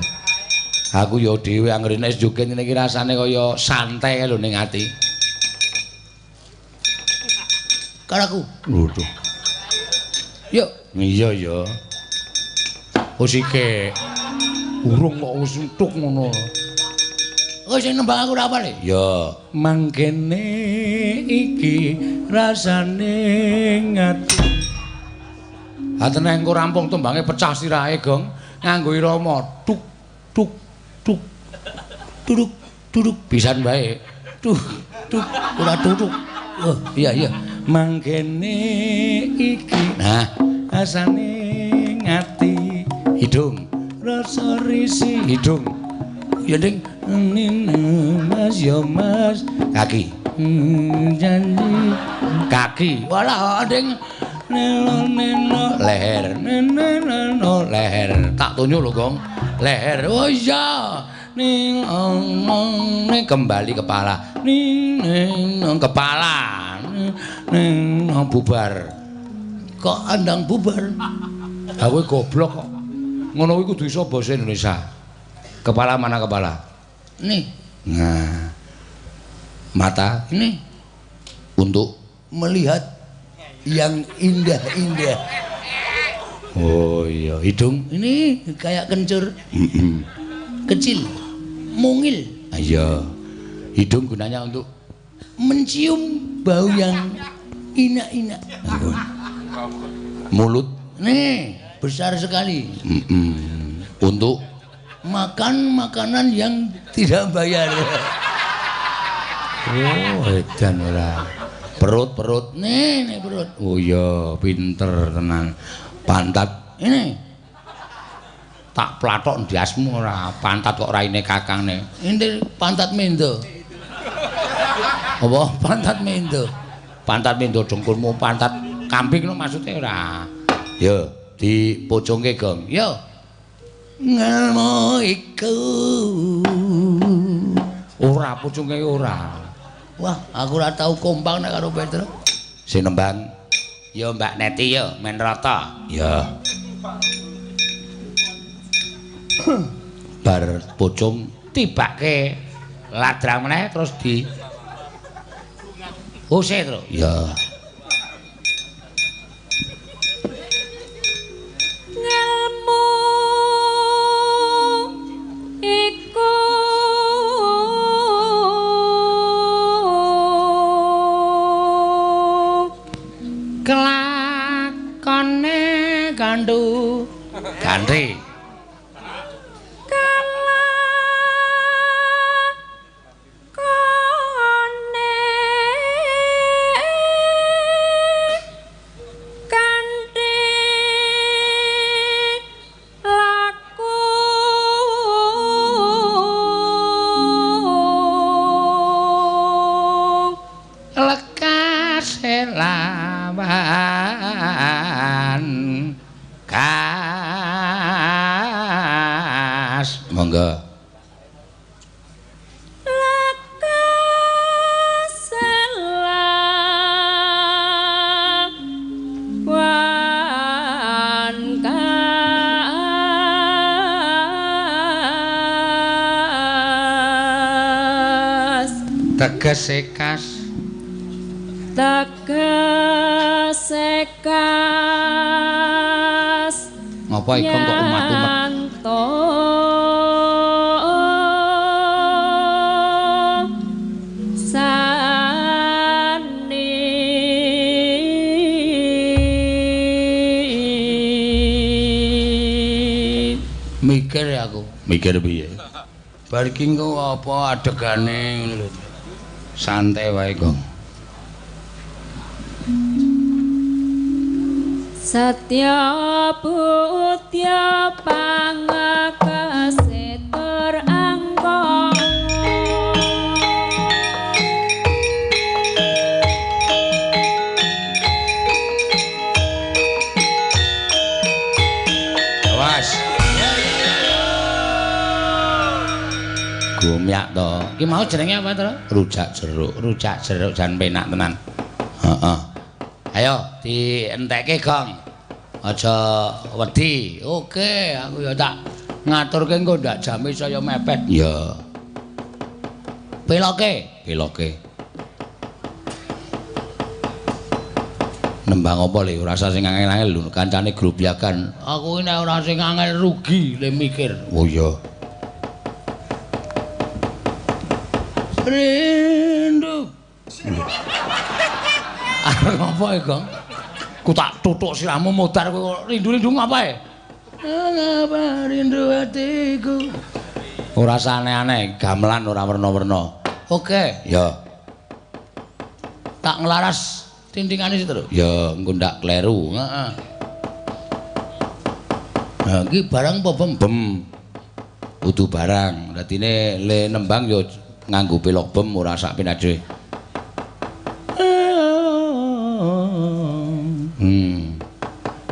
Aku ya dhewe anggere nek joget ngene iki rasane kaya santai lho ning ati. Karo aku. Waduh. Yuk. Iya ya. Wis iki. Urung kok wis entuk ngono. Kok sing nembang aku ora apal e? Ya, mangkene iki rasane ngati. Ha teneh engko rampung tembange pecah sirahe, Gong. Nganggo irama tuk tuk tuk. Duduk duduk pisan bae. Tuh tuk ora duduk. Oh, iya iya. Mangkene iki. Nah, rasane ngati hidung. Rasa risi hidung. Ya ding Mas ya Mas kaki. Janji kaki. Walah ding neno neno leher neno neno leher. Tak tunjuk lho, Gong. Leher. Oh iya. Ning omong ning kembali kepala. Ning ning kepala. Ning bubar. Kok andang bubar? Ha kowe goblok kok. Ngono kuwi kudu iso basa Indonesia. Kepala mana kepala? Nih. Nah. Mata ini untuk melihat yang indah-indah. Oh iya, hidung ini kayak kencur. Kecil, mungil. Iya. Hidung gunanya untuk mencium bau yang enak-enak. Mulut nih besar sekali. Untuk makan makanan yang tidak bayar. Oh, edan ora. Perut-perut nih, nih perut. Oh iya, pinter tenan. Pantat ini. Tak plathok ndasmu ora, pantat kok raine kakangne. Ini pantat mendo. Apa pantat mendo? Pantat mendo dengkulmu, pantat kambing lho maksudnya ora. Yo, dipocongke, Gong. Yo. Ngelmu iku. Ora pocongke ora. Wah, aku ora tau kompak nek karo Petro. Sing nembang yo Mbak Neti yo, men rata. Ya. Bar pocong tibake ladrang meneh terus di usir, Tru. Ya. Ngelmu iku Kone gandu. Ganti. Kalakone kanthi laku Lekas lawan kas. Monggo. Lekas lawan kas. Tegese kas. Tegese kas. Ngapa iku kok umat-umat? Nyanto sani. Mikir aku. Mikir piye? Bar iki engko apa adegane ngono lho. Santai wae, Gong. Satya putya pangakasetur angkara. Awas. Gumyak to. Iki mau jenenge apa to? Rujak jeruk. Rujak jeruk jan penak tenan. Heeh. Ayo dientekke, Gong. Aja wedi. Oke, aku ya tak ngaturke engko ndak jame saya mepet. Ya. Peloke, peloke. Nembang apa le ora usah sing angel-angel lho kancane grobyakan. Aku iki nek ora sing angel rugi le mikir. Oh iya. Rindu. Arep ngopo e, Gong? Ku tak tutuk sirahmu modar kowe rindu-rindu ngapa e? Ngapa rindu hatiku. Ora usah aneh-aneh, gamelan ora werna-werna. Oke, ya. Tak nglaras tintingane situ lho. Ya, engko ndak kleru. Heeh. Nah, iki barang apa bem? Kudu barang. Dadine le nembang ya nganggo pelok bem ora sak penak dhewe.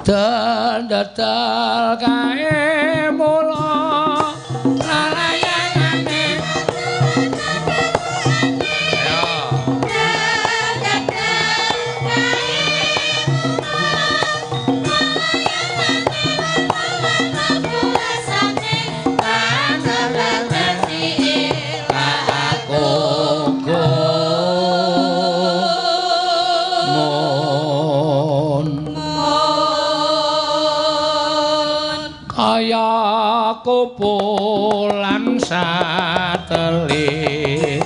Dan dadal kae mula layangane. Ayo. Kaya kupulan satelit.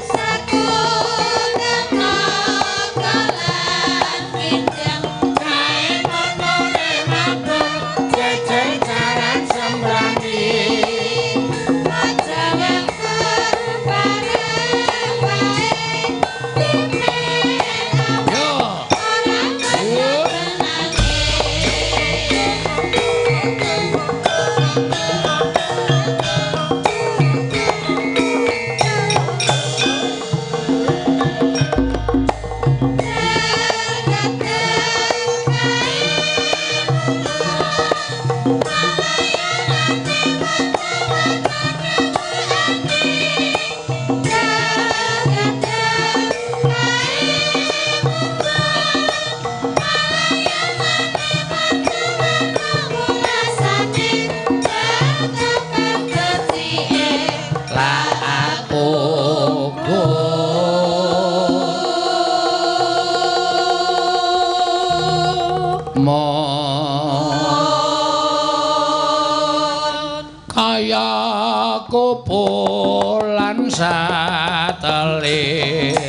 Kaya kupulan satelit.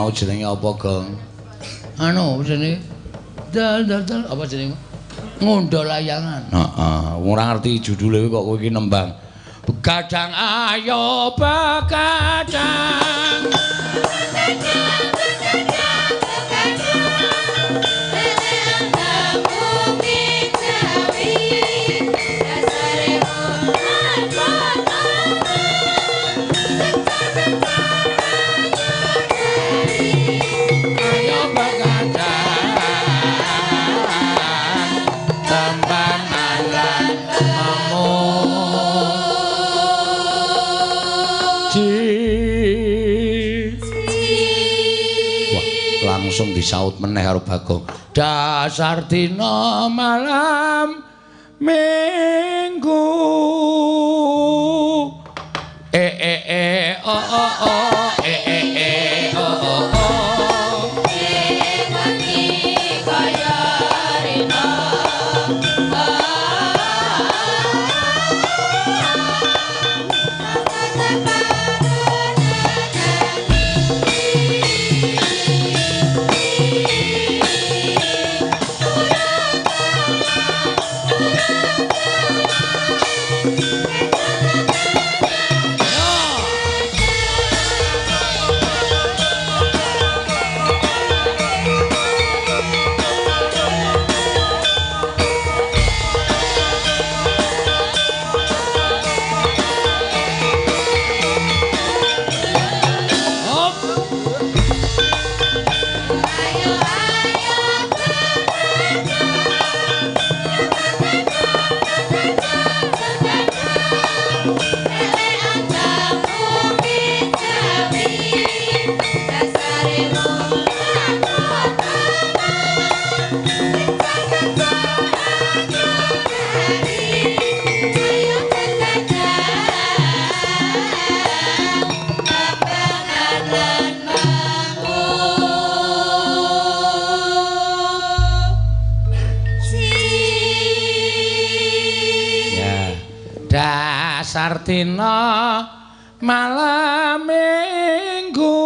mau jenenge apa, Gong? Anu jenenge dal dal dal apa jenenge? Ngundha layangan. Heeh, ora ngerti judule kok kowe iki nembang. Begadang ayo begadang. Ayo begadang. Tembangan lan memuji. Wah, langsung disaut meneh karo Bagong. Dasar dina malam Minggu. E e e o o o e e e o o o. Hop. Ya. Dasar dina malam Minggu.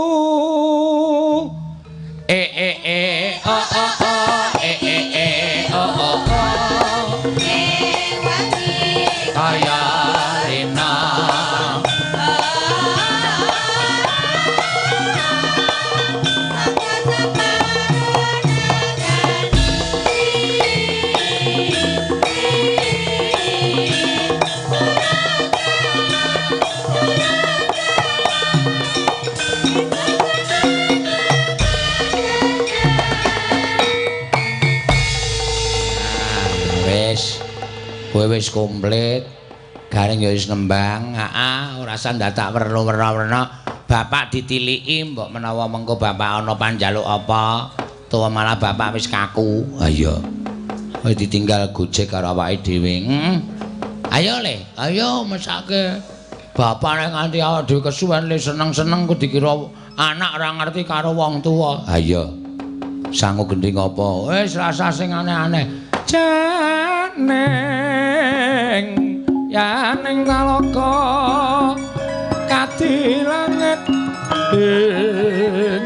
E e e o o o e e e o o o. Kaya rina. Wis, kowe wis komplit. Gareng ya wis nembang. Heeh, ora usah ndadak werna-werna. Bapak ditiliki mbok menawa mengko bapak ana panjaluk apa, utawa malah bapak wis kaku. Ha iya. Wis ditinggal Gojek karo awake dhewe. Heeh. Ayo le, ayo mesake. Bapak nek nganti awake dhewe kesuwen le seneng-seneng ku dikira anak ora ngerti karo wong tuwa. Ha iya. Sangu gendhing apa? Wis rasa sing aneh-aneh. Janing yaning talaga kadi langit ing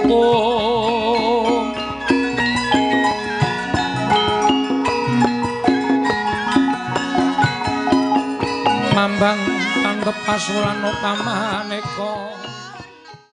om. Mambang tanggep pasulan pamaneka.